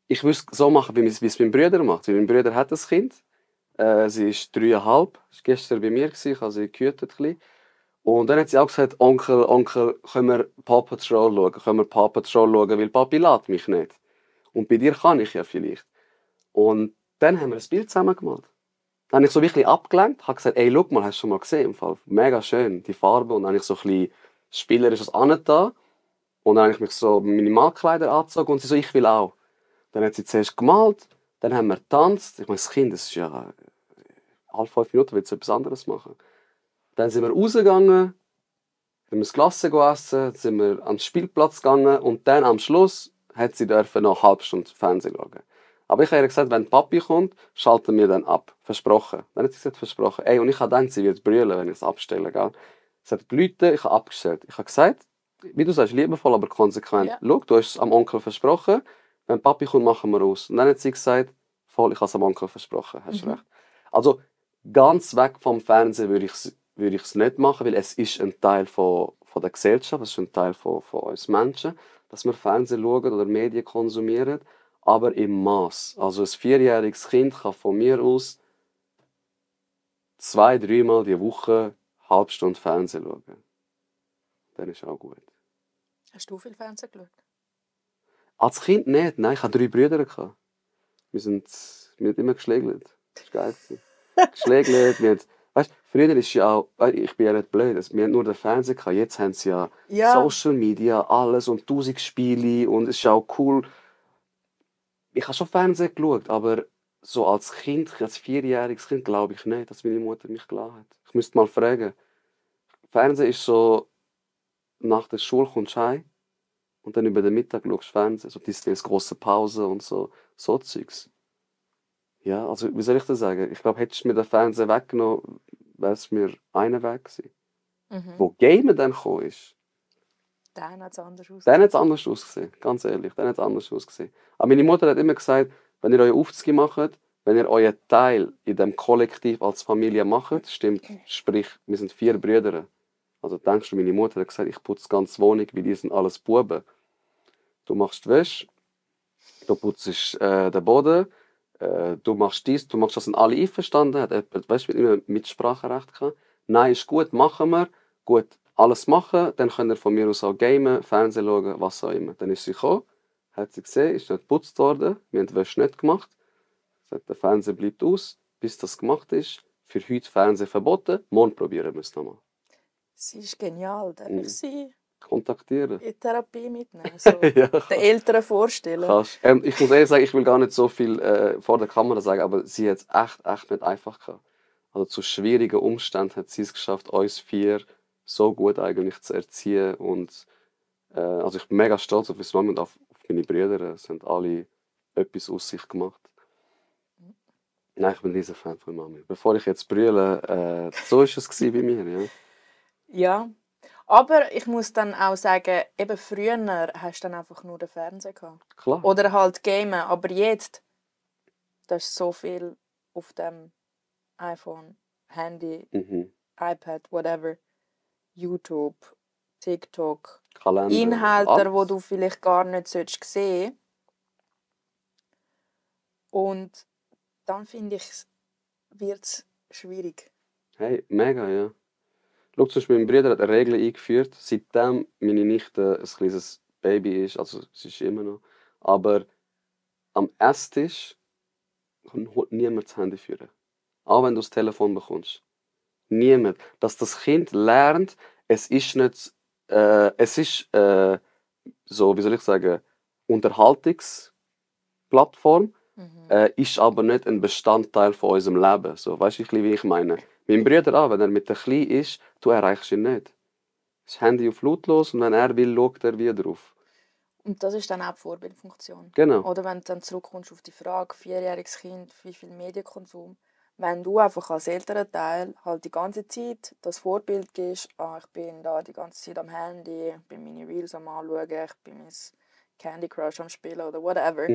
Ich würde es so machen, wie es mein Bruder macht. Weil mein Bruder hat ein Kind. Sie ist 3,5. Sie war gestern bei mir, ich habe sie gehütet. Und dann hat sie auch gesagt, Onkel, können wir Paw Patrol schauen? Weil Papi lädt mich nicht. Und bei dir kann ich ja vielleicht. Und dann haben wir ein Bild zusammen gemacht. Dann habe ich so wirklich abgelenkt, habe gesagt, ey, schau mal, hast du schon mal gesehen? Im Fall. Mega schön, die Farbe. Und dann habe ich so ein bisschen spielerisch angetan. Und dann habe ich mich so Minimalkleider angezogen und sie so, ich will auch. Dann hat sie zuerst gemalt, dann haben wir getanzt. Ich meine, das Kind, das ist ja alle 5 Minuten will es etwas anderes machen. Dann sind wir rausgegangen, haben wir das Glas essen, sind wir an den Spielplatz gegangen und dann am Schluss hat sie noch eine halbe Stunde Fernsehen schauen. Aber ich habe ihr gesagt, wenn Papi kommt, schalten wir dann ab. Versprochen. Dann hat sie gesagt, versprochen. Ey, und ich habe gedacht, sie wird brüllen, wenn ich es abstelle. Gell? Sie hat geläutet, ich habe abgestellt. Ich habe gesagt, wie du sagst, liebevoll, aber konsequent. Ja. Schau, du hast es am Onkel versprochen. Wenn Papi kommt, machen wir aus. Und dann hat sie gesagt, voll, ich habe es am Onkel versprochen. Hast recht. Also, ganz weg vom Fernsehen würde ich es nicht machen, weil es ist ein Teil von der Gesellschaft, es ist ein Teil von uns Menschen, dass wir Fernsehen schauen oder Medien konsumieren. Aber im Maß. Also ein 4-jähriges Kind kann von mir aus 2-3 Mal die Woche eine halbe Stunde Fernsehen schauen. Dann ist auch gut. Hast du viel Fernsehen geschaut? Als Kind nicht. Nein, ich hatte 3 Brüder. Wir haben immer geschlägelt. Das war geil. Geschlägelt. Weißt, früher ist ja auch, ich bin ja nicht blöd, wir hatten nur den Fernseher gehabt. Jetzt haben sie ja Social Media, alles und 1000 Spiele und es ist auch cool. Ich habe schon Fernsehen geschaut, aber so als Kind, als 4-jähriges Kind, glaube ich nicht, dass meine Mutter mich gelassen hat. Ich müsste mal fragen. Fernsehen ist so, nach der Schule kommst du heim und dann über den Mittag schaust du Fernsehen, so Disneys große Pause und so Zeugs. Ja, also wie soll ich das sagen? Ich glaube, hättest du mir den Fernseher weggenommen, wäre es mir einer weg gewesen. Wo Gamen dann gekommen ist. Dann hat es anders ausgesehen. Dann hat es anders ausgesehen, ganz ehrlich. Dann hat es anders ausgesehen. Aber meine Mutter hat immer gesagt, wenn ihr euer Aufzüge macht, wenn ihr euren Teil in dem Kollektiv als Familie macht, stimmt, sprich, wir sind 4 Brüder. Also denkst du, meine Mutter hat gesagt, ich putze die ganze Wohnung, weil die sind alles Buben. Du machst die Wäsche, du putzt den Boden, du machst dies, du machst das, sind alle einverstanden, hat jemand, weißt du, immer Mitspracherecht gehabt. Nein, ist gut, machen wir. Gut, alles machen, dann könnt ihr von mir aus auch gamen, Fernsehen schauen, was auch immer. Dann ist sie gekommen, hat sie gesehen, ist nicht geputzt worden, wir haben die Wäsche nicht gemacht. Sagt, der Fernseher bleibt aus, bis das gemacht ist. Für heute Fernsehen verboten, morgen probieren wir es nochmal. Sie ist genial, darf ich sie Kontaktieren. in Therapie mitnehmen? So, Ja, den Eltern vorstellen. kannst. Ich muss ehrlich sagen, ich will gar nicht so viel vor der Kamera sagen, aber sie hat es echt nicht einfach gehabt. Also zu schwierigen Umständen hat sie es geschafft, uns 4 so gut eigentlich zu erziehen. Und also ich bin mega stolz auf meine Mama und auf meine Brüder. Es haben alle etwas aus sich gemacht. Nein, ich bin dieser Fan von Mami. Bevor ich jetzt brülle, so war es bei mir. Ja. Ja, aber ich muss dann auch sagen, eben früher hast du dann einfach nur den Fernseher gehabt. Klar. Oder halt gamen. Aber jetzt, da ist so viel auf dem iPhone, Handy, iPad, whatever, YouTube, TikTok, Kalender. Inhalte, alles. die du vielleicht gar nicht sehen solltest. Und dann finde ich, wird es schwierig. Hey, mega, ja. Schau, zum Beispiel, mein Bruder hat eine Regel eingeführt, seitdem meine Nichte ein kleines Baby ist, also sie ist immer noch, aber am Esstisch holt niemand das Handy führen. Auch wenn du das Telefon bekommst. Niemand. Dass das Kind lernt, es ist nicht, so, wie soll ich sagen, Unterhaltungsplattform, ist aber nicht ein Bestandteil von unserem Leben. So, weißt du, wie ich meine? Mein Bruder auch, wenn er mit der Kleinen ist, du erreichst ihn nicht. Das Handy auf lautlos und wenn er will, schaut er wieder drauf. Und das ist dann auch die Vorbildfunktion. Genau. Oder wenn du dann zurückkommst auf die Frage, 4-jähriges Kind, wie viel Medienkonsum, wenn du einfach als Elternteil halt die ganze Zeit das Vorbild gibst, ich bin da die ganze Zeit am Handy, ich bin meine Reels am Anschauen, ich bin mein Candy Crush am Spielen oder whatever.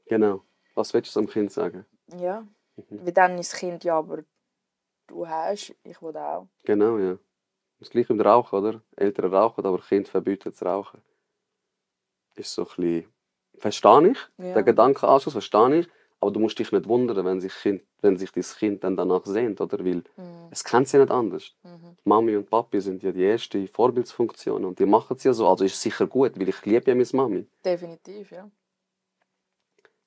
Genau. Was willst du dem Kind sagen? Ja, weil dann ist das Kind, ja, aber du hast, ich will auch. Genau, ja. Das gleiche mit Rauchen, oder? Eltern rauchen, aber Kind verbieten zu rauchen. Ist so ein bisschen... Verstehe ich, den Gedankenanschluss, verstehe ich. Aber du musst dich nicht wundern, wenn sich dein Kind dann danach sehnt, oder? Weil es kennt sie nicht anders. Mami und Papi sind ja die erste Vorbildsfunktion und die machen es ja so. Also ist es sicher gut, weil ich liebe ja meine Mami. Definitiv, ja.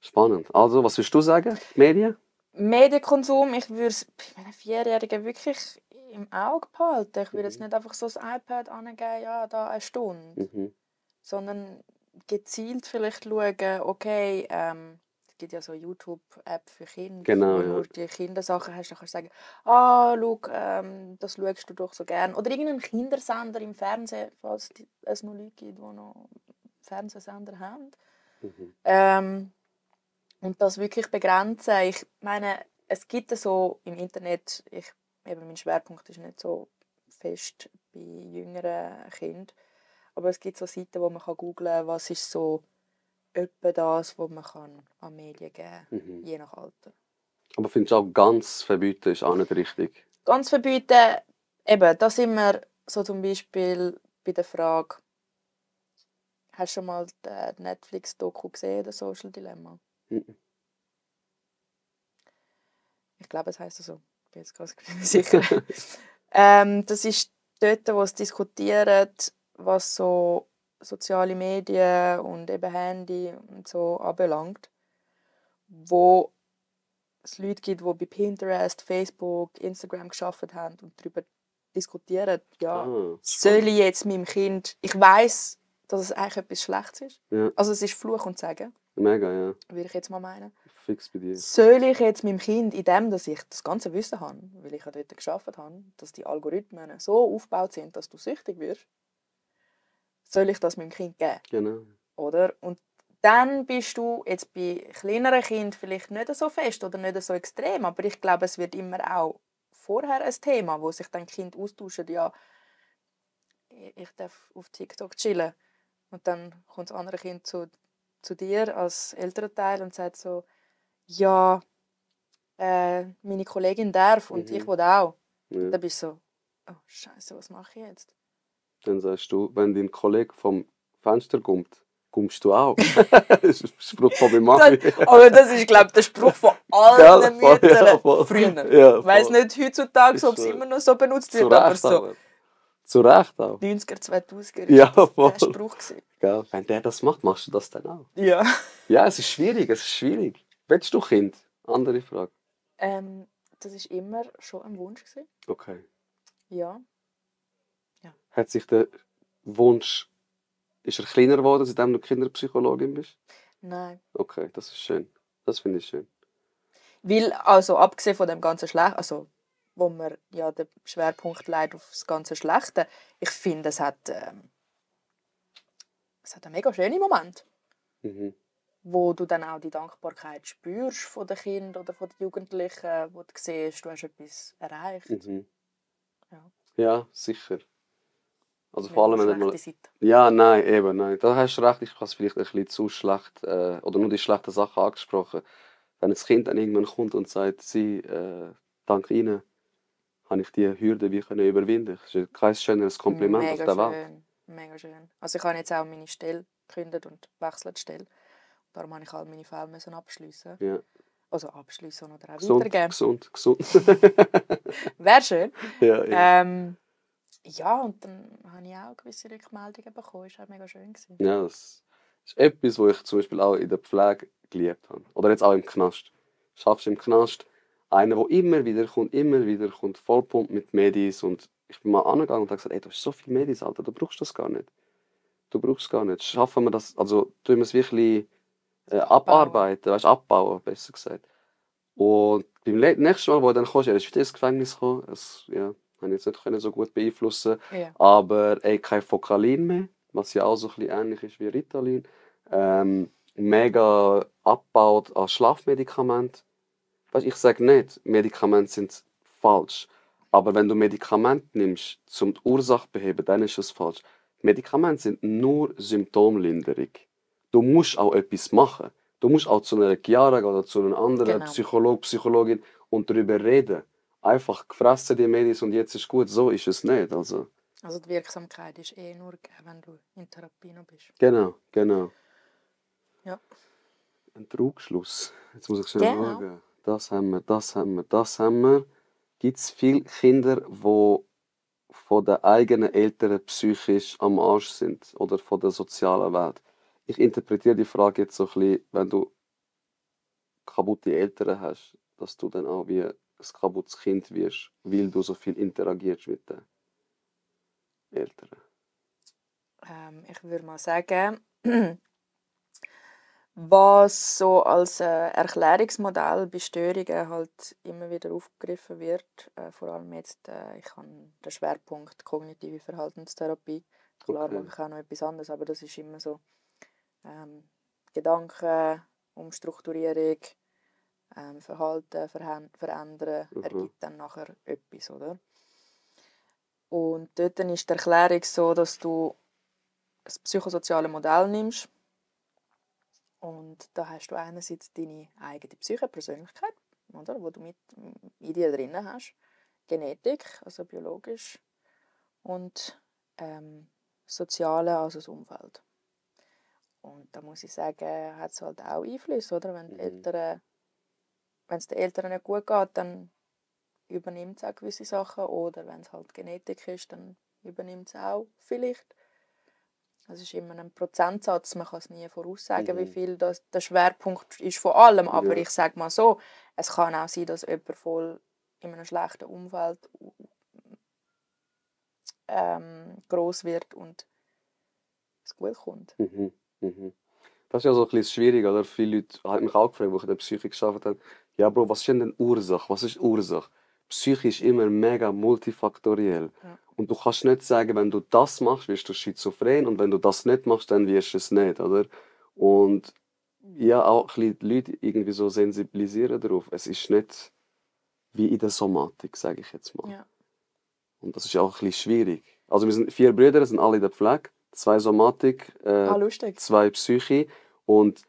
Spannend. Also, was würdest du sagen? Medien? Medienkonsum, ich würde es bei meinen 4-Jährigen wirklich im Auge behalten. Ich würde jetzt nicht einfach so das iPad angeben, ja, da eine Stunde. Sondern gezielt vielleicht schauen, okay, es gibt ja so YouTube-App für Kinder, Genau, wo ja. nur die Kindersachen hast, dann kannst du sagen, schau, das schaust du doch so gern. Oder irgendeinen Kindersender im Fernsehen, falls es noch Leute gibt, die noch Fernsehsender haben. Und das wirklich begrenzen. Ich meine, es gibt so im Internet, mein Schwerpunkt ist nicht so fest bei jüngeren Kindern, aber es gibt so Seiten, wo man googeln kann, was ist so etwa das, was man an Medien geben kann, je nach Alter. Aber findest du auch, ganz verbieten ist auch nicht richtig? Ganz verbieten, eben, da sind wir so zum Beispiel bei der Frage, hast du schon mal die Netflix-Doku gesehen, das Social Dilemma? Ich glaube, es heisst so. Ich bin jetzt ganz nicht sicher. Das ist dort, wo es diskutiert, was so soziale Medien und eben Handy und so anbelangt. Wo es Leute gibt, die bei Pinterest, Facebook, Instagram gearbeitet haben und darüber diskutieren, soll ich jetzt meinem Kind... Ich weiss, dass es eigentlich etwas Schlechtes ist. Ja. Also es ist Fluch und Segen. Mega, ja. Würde ich jetzt mal meinen. Fix bei dir. Soll ich jetzt meinem Kind, in dem, dass ich das ganze Wissen habe, weil ich ja dort gearbeitet habe, dass die Algorithmen so aufgebaut sind, dass du süchtig wirst, soll ich das meinem Kind geben? Genau. Oder? Und dann bist du jetzt bei kleineren Kindern vielleicht nicht so fest oder nicht so extrem, aber ich glaube, es wird immer auch vorher ein Thema, wo sich dann Kinder austauschen, ja, ich darf auf TikTok chillen. Und dann kommt das andere Kind zu dir als Elternteil und sagt so, ja, meine Kollegin darf und ich will auch. Ja. Dann bist du so, oh Scheiße, was mache ich jetzt? Dann sagst du, wenn dein Kollege vom Fenster kommt, kommst du auch. Das ist ein Spruch von meiner Mami. Aber das ist, glaube ich, der Spruch von allen Müttern früher. Ja, ich weiss nicht heutzutage, ob es immer noch so benutzt wird, aber so. Zu Recht auch. 90er, 2000er Ja, war voll. der Spruch. Gell? Wenn der das macht, machst du das dann auch. Ja. Ja, es ist schwierig, es ist schwierig. Willst du Kind? Andere Frage. Das war immer schon ein Wunsch. Okay. Ja. Hat sich der Wunsch... Ist er kleiner geworden, seitdem du Kinderpsychologin bist? Nein. Okay, das ist schön. Das finde ich schön. Weil, also abgesehen von dem ganzen Schlechten, also wo man ja den Schwerpunkt legt auf das ganze Schlechte, ich finde, es hat einen mega schönen Moment, Mhm. wo du dann auch die Dankbarkeit spürst von den Kindern oder von den Jugendlichen, wo du siehst, du hast etwas erreicht. Mhm. Ja. Ja, sicher. Also Nicht vor allem, nur wenn du mal... schlechte Seiten. Ja, nein, eben, nein. Da hast du recht, ich habe es vielleicht ein bisschen zu schlecht, oder nur die schlechten Sachen angesprochen. Wenn ein Kind dann irgendwann kommt und sagt, dank Ihnen habe ich die Hürde wie können überwinden. Das ist kein schöneres Kompliment auf Mega der Welt. schön. Mega schön. Also ich habe jetzt auch meine Stelle gekündigt und wechselt die Stelle. Darum musste ich all meine Fälle abschliessen. Ja. Also abschliessen oder auch Gesund, weitergeben. gesund. Wäre schön. Ja, ja. Ja, und dann habe ich auch gewisse Rückmeldungen bekommen. Das war auch mega schön. Ja, das ist etwas, was ich zum Beispiel auch in der Pflege geliebt habe. Oder jetzt auch im Knast. Schaffst im Knast einer, der immer wieder kommt, vollpumpt mit Medis. Und ich bin mal angegangen und habe gesagt, ey, du hast so viele Medis, Alter, du brauchst das gar nicht. Du brauchst es gar nicht. Schaffen wir das, also tun wir es wirklich abarbeiten, weißt, abbauen, besser gesagt. Und beim nächsten Mal, wo er dann kam, er ist wieder ins Gefängnis gekommen. Ja, habe ich jetzt nicht können so gut beeinflussen. Ja. Aber kein Focalin mehr, was ja auch so ein bisschen ähnlich ist wie Ritalin. Mega abgebaut an Schlafmedikamenten. Weißt, ich sage nicht, Medikamente sind falsch. Aber wenn du Medikamente nimmst, um die Ursache zu beheben, dann ist es falsch. Medikamente sind nur Symptomlinderung. Du musst auch etwas machen. Du musst auch zu einer Chiara gehen oder zu einem anderen Genau. Psychologe, Psychologin und darüber reden. Einfach gefressen die Medis und jetzt ist gut. So ist es nicht. Also die Wirksamkeit ist nur gegeben, wenn du in Therapie noch bist. genau. Ja. Ein Trugschluss. Jetzt muss ich schnell Genau. schauen. Das haben wir. Gibt es viele Kinder, die von den eigenen Eltern psychisch am Arsch sind oder von der sozialen Welt? Ich interpretiere die Frage jetzt so ein bisschen, wenn du kaputte Eltern hast, dass du dann auch wie ein kaputtes Kind wirst, weil du so viel interagierst mit den Eltern. Ich würde mal sagen, was so als Erklärungsmodell bei Störungen halt immer wieder aufgegriffen wird, vor allem jetzt, ich habe den Schwerpunkt kognitive Verhaltenstherapie. Klar Okay. mache ich auch noch etwas anderes, aber das ist immer so Gedanken, Umstrukturierung, Verhalten verändern, ergibt dann nachher etwas, oder? Und dort ist die Erklärung so, dass du das psychosoziale Modell nimmst. Und da hast du einerseits deine eigene Psyche, Persönlichkeit, oder, die du mit in dir drin hast. Genetik, also biologisch. Und Soziale, also das Umfeld. Und da muss ich sagen, hat es halt auch Einfluss, oder? Wenn es den Eltern nicht gut geht, dann übernimmt es auch gewisse Sachen. Oder wenn es halt Genetik ist, dann übernimmt es auch vielleicht. Das ist immer ein Prozentsatz, man kann es nie voraussagen, wie viel der Schwerpunkt ist von allem. Aber ich sage mal so, es kann auch sein, dass jemand voll in einem schlechten Umfeld gross wird und es gut kommt. Das ist ja so ein bisschen schwierig, oder? Viele Leute haben mich auch gefragt, die in der Psyche gearbeitet haben. Ja, Bro, was ist denn die Ursache? Was ist die Ursache? Psyche ist immer mega multifaktoriell. Ja. Und du kannst nicht sagen, wenn du das machst, wirst du schizophren und wenn du das nicht machst, dann wirst du es nicht, oder? Und ja, auch ein bisschen die Leute irgendwie so sensibilisieren darauf. Es ist nicht wie in der Somatik, sage ich jetzt mal. Ja. Und das ist auch ein bisschen schwierig. Also wir sind 4 Brüder, sind alle in der Pflege, 2 Somatik, Lustig. 2 Psyche. Und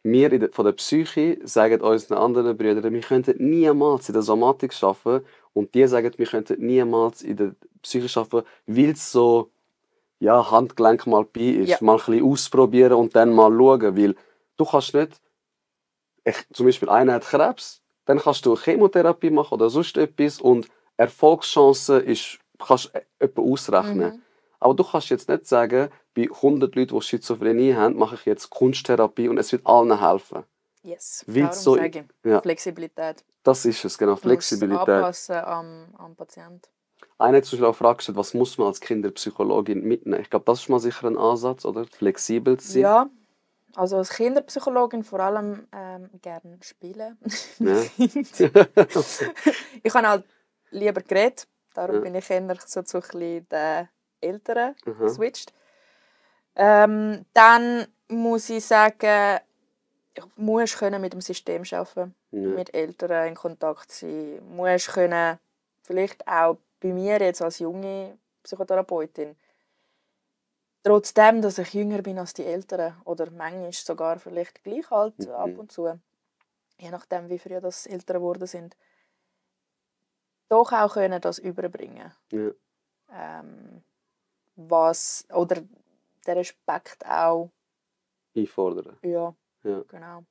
wir von der Psyche sagen unseren anderen Brüdern, wir könnten niemals in der Somatik arbeiten. Und die sagen, wir könnten niemals in der Psyche arbeiten, weil es so Handgelenk mal bei ist. Ja. Mal ein bisschen ausprobieren und dann mal schauen. Weil du kannst nicht, zum Beispiel einer hat Krebs, dann kannst du Chemotherapie machen oder sonst etwas und Erfolgschance ist kannst jemanden ausrechnen. Aber du kannst jetzt nicht sagen, bei 100 Leuten, die Schizophrenie haben, mache ich jetzt Kunsttherapie und es wird allen helfen. Yes, Weil darum so- sage ich. ja. Flexibilität. Das ist es, genau, Man muss Flexibilität. anpassen am Patienten. Einer hat zum Beispiel auch die Frage gestellt, was muss man als Kinderpsychologin mitnehmen? Ich glaube, das ist mal sicher ein Ansatz, oder? Flexibel zu sein. Ja, also als Kinderpsychologin vor allem gerne spielen. Ja. Ich habe halt lieber geredet, darum Ja. bin ich eher so zu ein bisschen den Älteren Aha. geswitcht. Dann muss ich sagen, ich muss können mit dem System arbeiten, Ja. mit Eltern in Kontakt sein, muss können, vielleicht auch bei mir jetzt als junge Psychotherapeutin, trotzdem, dass ich jünger bin als die Eltern oder manchmal sogar vielleicht gleich alt ab und zu, je nachdem wie früh das Eltern geworden sind, doch auch können das überbringen. Ja. Was oder der Respekt auch, Einfordern. ja, Ja. genau,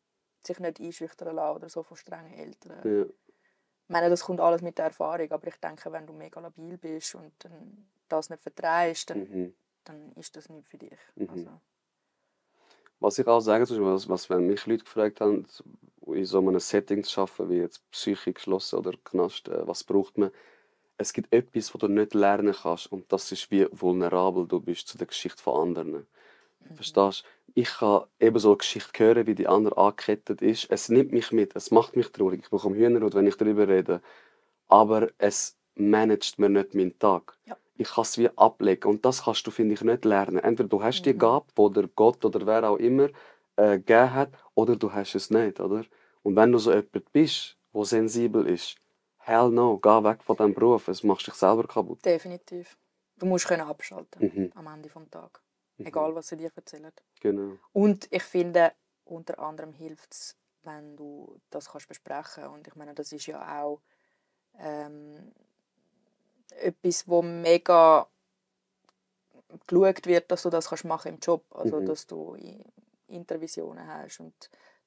sich nicht einschüchtern lassen oder so von strengen Eltern. Ja. Ich meine, das kommt alles mit der Erfahrung, aber ich denke, wenn du mega labil bist und dann das nicht vertreibst, dann ist das nicht für dich. Also, Was ich auch sagen soll, was wenn mich Leute gefragt haben, in so einem Setting zu arbeiten, wie jetzt Psyche geschlossen oder Knast, was braucht man? Es gibt etwas, was du nicht lernen kannst und das ist, wie vulnerabel du bist zu der Geschichte von anderen. Verstehst du? Ich kann eben so eine Geschichte hören, wie die andere angekettet ist. Es nimmt mich mit, es macht mich traurig. Ich bekomme Hühnerhaut, wenn ich darüber rede. Aber es managt mir nicht meinen Tag. Ja. Ich kann es wie ablegen und das kannst du, finde ich, nicht lernen. Entweder du hast die Gabe, oder Gott oder wer auch immer gegeben hat, oder du hast es nicht, oder? Und wenn du so jemand bist, der sensibel ist, hell no, geh weg von diesem Beruf, es macht dich selber kaputt. definitiv. Du musst können abschalten am Ende des Tages. Egal, was sie dir erzählen. Genau. Und ich finde, unter anderem hilft es, wenn du das kannst besprechen. Und ich meine, das ist ja auch etwas, wo mega geschaut wird, dass du das kannst machen im Job. Also, dass du Intervisionen hast und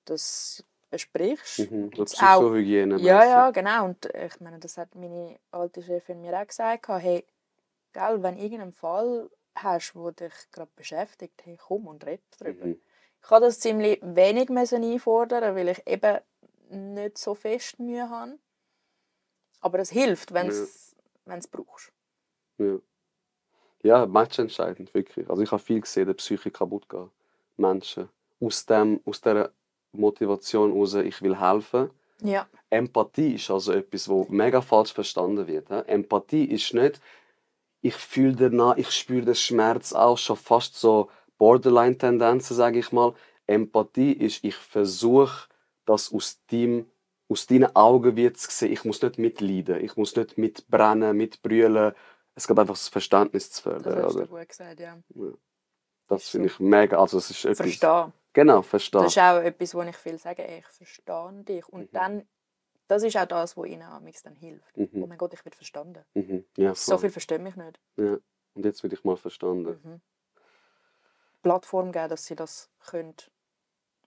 das besprichst. So Psychohygiene. Ja, genau. Und ich meine, das hat meine alte Chefin mir auch gesagt. Hey, gell, wenn du irgendeinen Fall hast, der dich gerade beschäftigt, hey, komm und red darüber. Ich habe das ziemlich wenig einfordern, weil ich eben nicht so fest Mühe habe. Aber es hilft, wenn es brauchst. Ja. Ja, matchentscheidend, wirklich. Also ich habe viel gesehen, der Psyche kaputt gehen. Menschen. Aus dieser Motivation heraus, ich will helfen. Ja. Empathie ist also etwas, wo mega falsch verstanden wird. Empathie ist nicht, ich fühle danach, ich spüre den Schmerz auch, schon fast so Borderline-Tendenzen, sage ich mal. Empathie ist, ich versuche, das aus deinen Augen wird zu sehen. Ich muss nicht mitleiden, ich muss nicht mitbrennen, mitbrüllen. Es geht einfach das Verständnis zu fördern. Das hast du oder? gut gesagt, ja. Das finde ich mega. Also es ist etwas, Verstehen. Genau, verstehen. Das ist auch etwas, wo ich viel sage, ey, ich verstehe dich. Und dann, das ist auch das, was ihnen amigs dann hilft. Oh mein Gott, ich werde verstanden. Ja, So voll. viel versteht mich nicht. Ja. Und jetzt werde ich mal verstanden. Plattform geben, dass sie das können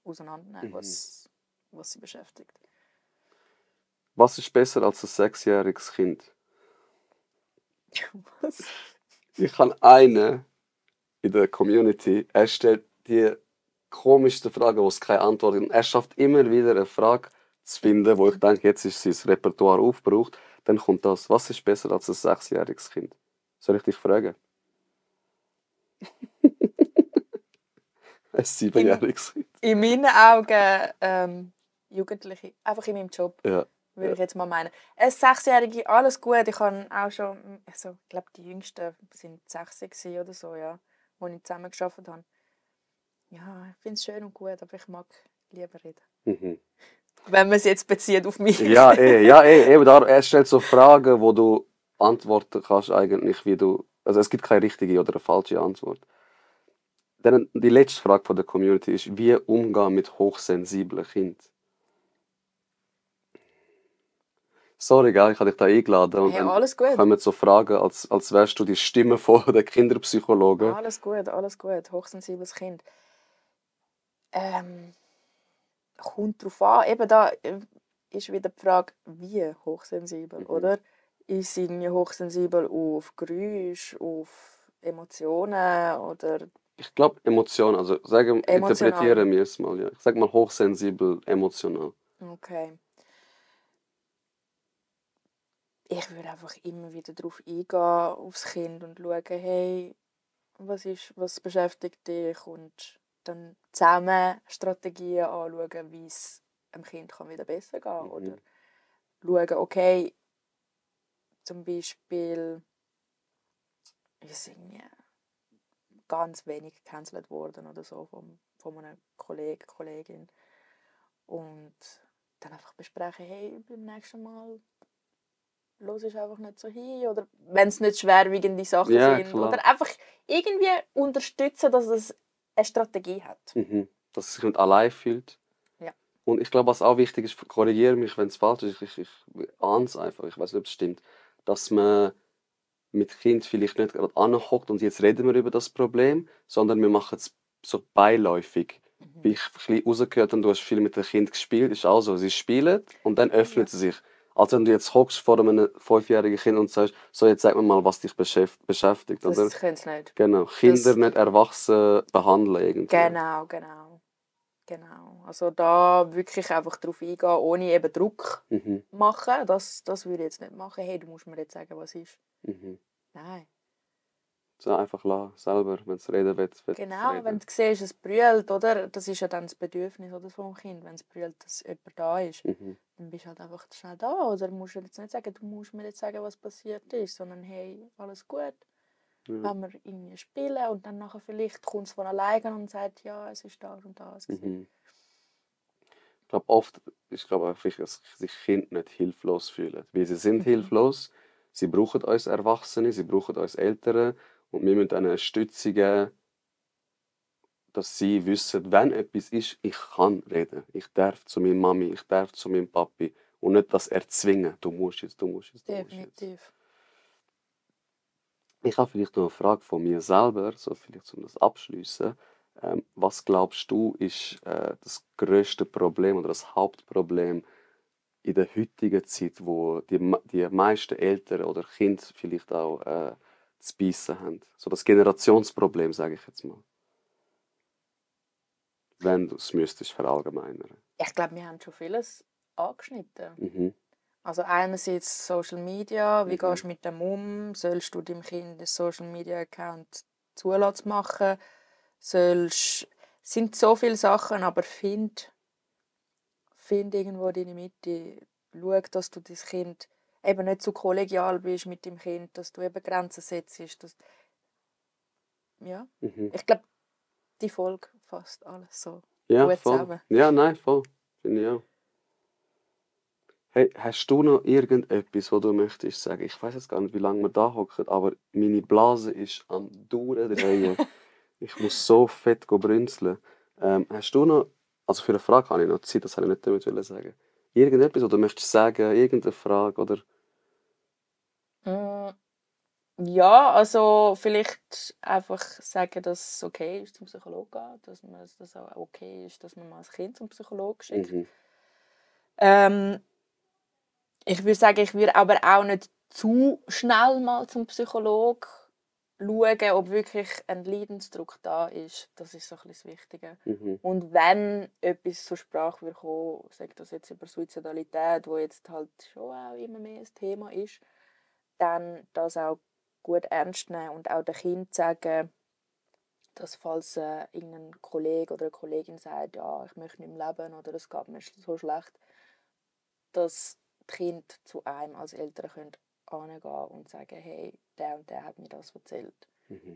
auseinandernehmen, was sie beschäftigt. Was ist besser als ein 6-jähriges Kind? Was? Ich habe einen in der Community, er stellt die komischsten Fragen, wo es keine Antwort gibt. Er schafft immer wieder eine Frage zu finden, wo ich denke, jetzt ist sein Repertoire aufgebraucht. Dann kommt das. Was ist besser als ein 6-jähriges Kind? Soll ich dich fragen? Ein 7-jähriges Kind. In meinen Augen Jugendliche, einfach in meinem Job, Ja. würde ich jetzt mal meinen. Ein 6-Jährige, alles gut. Ich habe auch schon, also, ich glaube, die Jüngsten sind 6 oder so, ja, wo ich zusammen gearbeitet habe. Ja, ich finde es schön und gut, aber ich mag lieber reden. Wenn man es jetzt bezieht auf mich. Ja, eben da, er stellt so Fragen, wo du antworten kannst eigentlich, wie du, also es gibt keine richtige oder eine falsche Antwort. Dann die letzte Frage von der Community ist, wie umgehen mit hochsensiblen Kindern? Sorry, gell, ich habe dich da eingeladen und Hey, alles gut. kommen so Fragen, als wärst du die Stimme von der Kinderpsychologe. Alles gut, alles gut. Hochsensibles Kind. Kommt drauf an. Eben da ist wieder die Frage, wie hochsensibel, oder? ist sie irgendwie hochsensibel auf Geräusche, auf Emotionen oder Ich glaube, Emotionen, also sagen, emotional? interpretieren wir es mal. Ja. Ich sage mal hochsensibel, emotional. Okay. Ich würde einfach immer wieder darauf eingehen, aufs Kind und schauen, hey, was beschäftigt dich und dann zusammen Strategien anschauen, wie es dem Kind wieder besser gehen kann. Oder schauen, okay, zum Beispiel ist irgendwie ganz wenig gecancelt worden oder so von einem Kollegen, Kollegin. Und dann einfach besprechen, hey, beim nächsten Mal los ist einfach nicht so hin. Oder wenn es nicht schwerwiegende Sachen sind. Klar. Oder einfach irgendwie unterstützen, dass es eine Strategie hat. Dass es sich nicht allein fühlt. Ja. Und ich glaube, was auch wichtig ist, korrigiere mich, wenn es falsch ist, ich ahne es einfach, ich weiß nicht, ob es stimmt, dass man mit Kind vielleicht nicht gerade anhockt und jetzt reden wir über das Problem, sondern wir machen es so beiläufig. Wie ich ein bisschen rausgehört habe, du hast viel mit dem Kind gespielt, ist auch so, sie spielen und dann öffnet sie sich. Also wenn du jetzt hockst vor einem 5-jährigen Kind und sagst, so jetzt sag mir mal, was dich beschäftigt. Das oder? können sie nicht. Genau, Kinder nicht erwachsen behandeln irgendwie. Genau. Also da wirklich einfach darauf eingehen, ohne eben Druck machen. Das würde ich jetzt nicht machen. Hey, du musst mir jetzt sagen, was ist. Nein. So einfach lassen, selber, wenn es reden will. Genau, wenn du siehst, es brüllt, oder? Das ist ja dann das Bedürfnis oder, vom Kind, wenn es brüllt, dass jemand da ist. Dann bist du halt einfach schnell da. Oder musst du jetzt nicht sagen, du musst mir jetzt sagen, was passiert ist, sondern hey, alles gut. Wenn wir irgendwie spielen und dann nachher vielleicht kommt es von alleine und sagt, ja, es ist das und das. Ich glaube, oft ist einfach wichtig, dass sich Kinder nicht hilflos fühlen. Weil sie sind hilflos, sie brauchen uns Erwachsene, sie brauchen uns Eltern und wir müssen eine Stütze geben, dass sie wissen, wenn etwas ist, ich kann reden. Ich darf zu meiner Mami, ich darf zu meinem Papi. Und nicht das erzwingen, du musst jetzt. Definitiv. Ich habe vielleicht noch eine Frage von mir selber, so vielleicht um das abschließen. Was glaubst du, ist das grösste Problem oder das Hauptproblem in der heutigen Zeit, wo die meisten Eltern oder Kinder vielleicht auch zu beißen haben? So das Generationsproblem, sage ich jetzt mal. Wenn du es müsstest verallgemeinern. Ich glaube, wir haben schon vieles angeschnitten. Also einerseits Social Media, wie gehst du mit dem um? Sollst du deinem Kind einen Social Media Account zulassen machen? Sind so viele Sachen, aber find irgendwo deine Mitte. Schau, dass du dein Kind eben nicht zu kollegial bist mit dem Kind, dass du eben Grenzen setzt. Ja. Ich glaube, die Folge fasst alles so gut zusammen. Ja, nein, voll. Finde ich auch. Hey, hast du noch irgendetwas, was du möchtest sagen? Ich weiß jetzt gar nicht, wie lange wir da hocken, aber meine Blase ist am Durchdrehen. Ich muss so fett brünzeln. Hast du noch, also für eine Frage habe ich noch Zeit, das wollte ich nicht damit sagen. Irgendetwas, was du möchtest sagen, irgendeine Frage, oder? Ja, also vielleicht einfach sagen, dass es okay ist, zum Psychologen zu gehen, dass es auch okay ist, dass man mal ein Kind zum Psychologen schickt. Ich würde sagen, ich würde aber auch nicht zu schnell mal zum Psychologen schauen, ob wirklich ein Leidensdruck da ist. Das ist so ein bisschen das Wichtige. Und wenn etwas zur Sprache wird kommen, sagt das jetzt über Suizidalität, wo jetzt halt schon auch immer mehr ein Thema ist, dann das auch gut ernst nehmen und auch dem Kind sagen, dass falls irgendein Kollege oder eine Kollegin sagt, ja, ich möchte nicht mehr leben oder es geht mir so schlecht, dass die Kinder zu einem als Eltern können hingehen und sagen, hey, der und der hat mir das erzählt.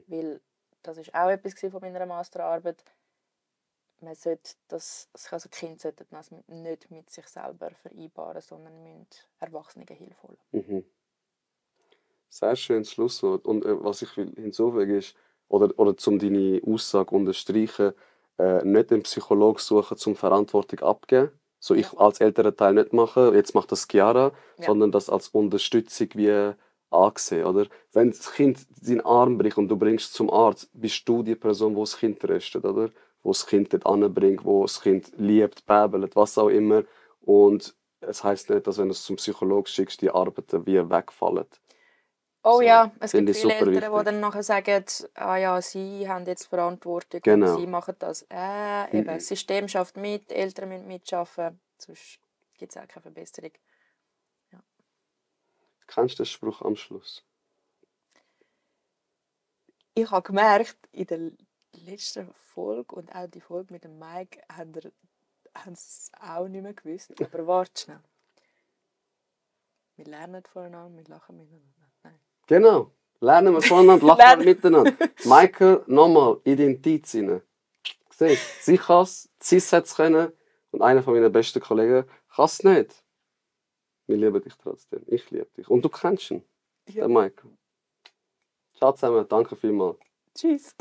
Weil das ist auch etwas von meiner Masterarbeit. Man sollte also die Kinder sollten das nicht mit sich selber vereinbaren, sondern müssen Erwachsenen Hilfe holen. Sehr schönes Schlusswort. Und was ich hinzufügen ist, oder um deine Aussage unterstreichen, nicht den Psychologen suchen, zum Verantwortung abgeben. So ich als älterer Teil nicht machen, jetzt macht das Chiara, sondern das als Unterstützung wie angesehen. Oder? Wenn das Kind seinen Arm bricht und du bringst es zum Arzt, bist du die Person, die das Kind tröstet, oder? Wo das Kind dort anbringt, wo das Kind liebt, bäbelt, was auch immer. Und es heisst nicht, dass wenn du es zum Psychologen schickst, die Arbeiten wie wegfallen. Oh So, ja, es finde gibt ich viele super Eltern, die wichtig. dann nachher sagen, ah ja, sie haben jetzt Verantwortung Genau. und sie machen das. Eben, das System schafft mit, die Eltern müssen mitarbeiten, sonst gibt es auch keine Verbesserung. Ja. Kennst du den Spruch am Schluss? Ich habe gemerkt, in der letzten Folge und auch die Folge mit dem Mike haben es auch nicht mehr gewusst. Aber warte schnell. Wir lernen voneinander, wir lachen miteinander. Nein. Genau. Lernen wir voneinander, lachen wir miteinander. Michael, nochmal in den Tiz rein. Siehst du, sie kann es, sie hat es können und einer von meinen besten Kollegen kann es nicht. Wir lieben dich trotzdem. Ich liebe dich. Und du kennst ihn, Ja. den Michael. Ciao zusammen, danke vielmals. Tschüss.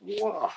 Wow.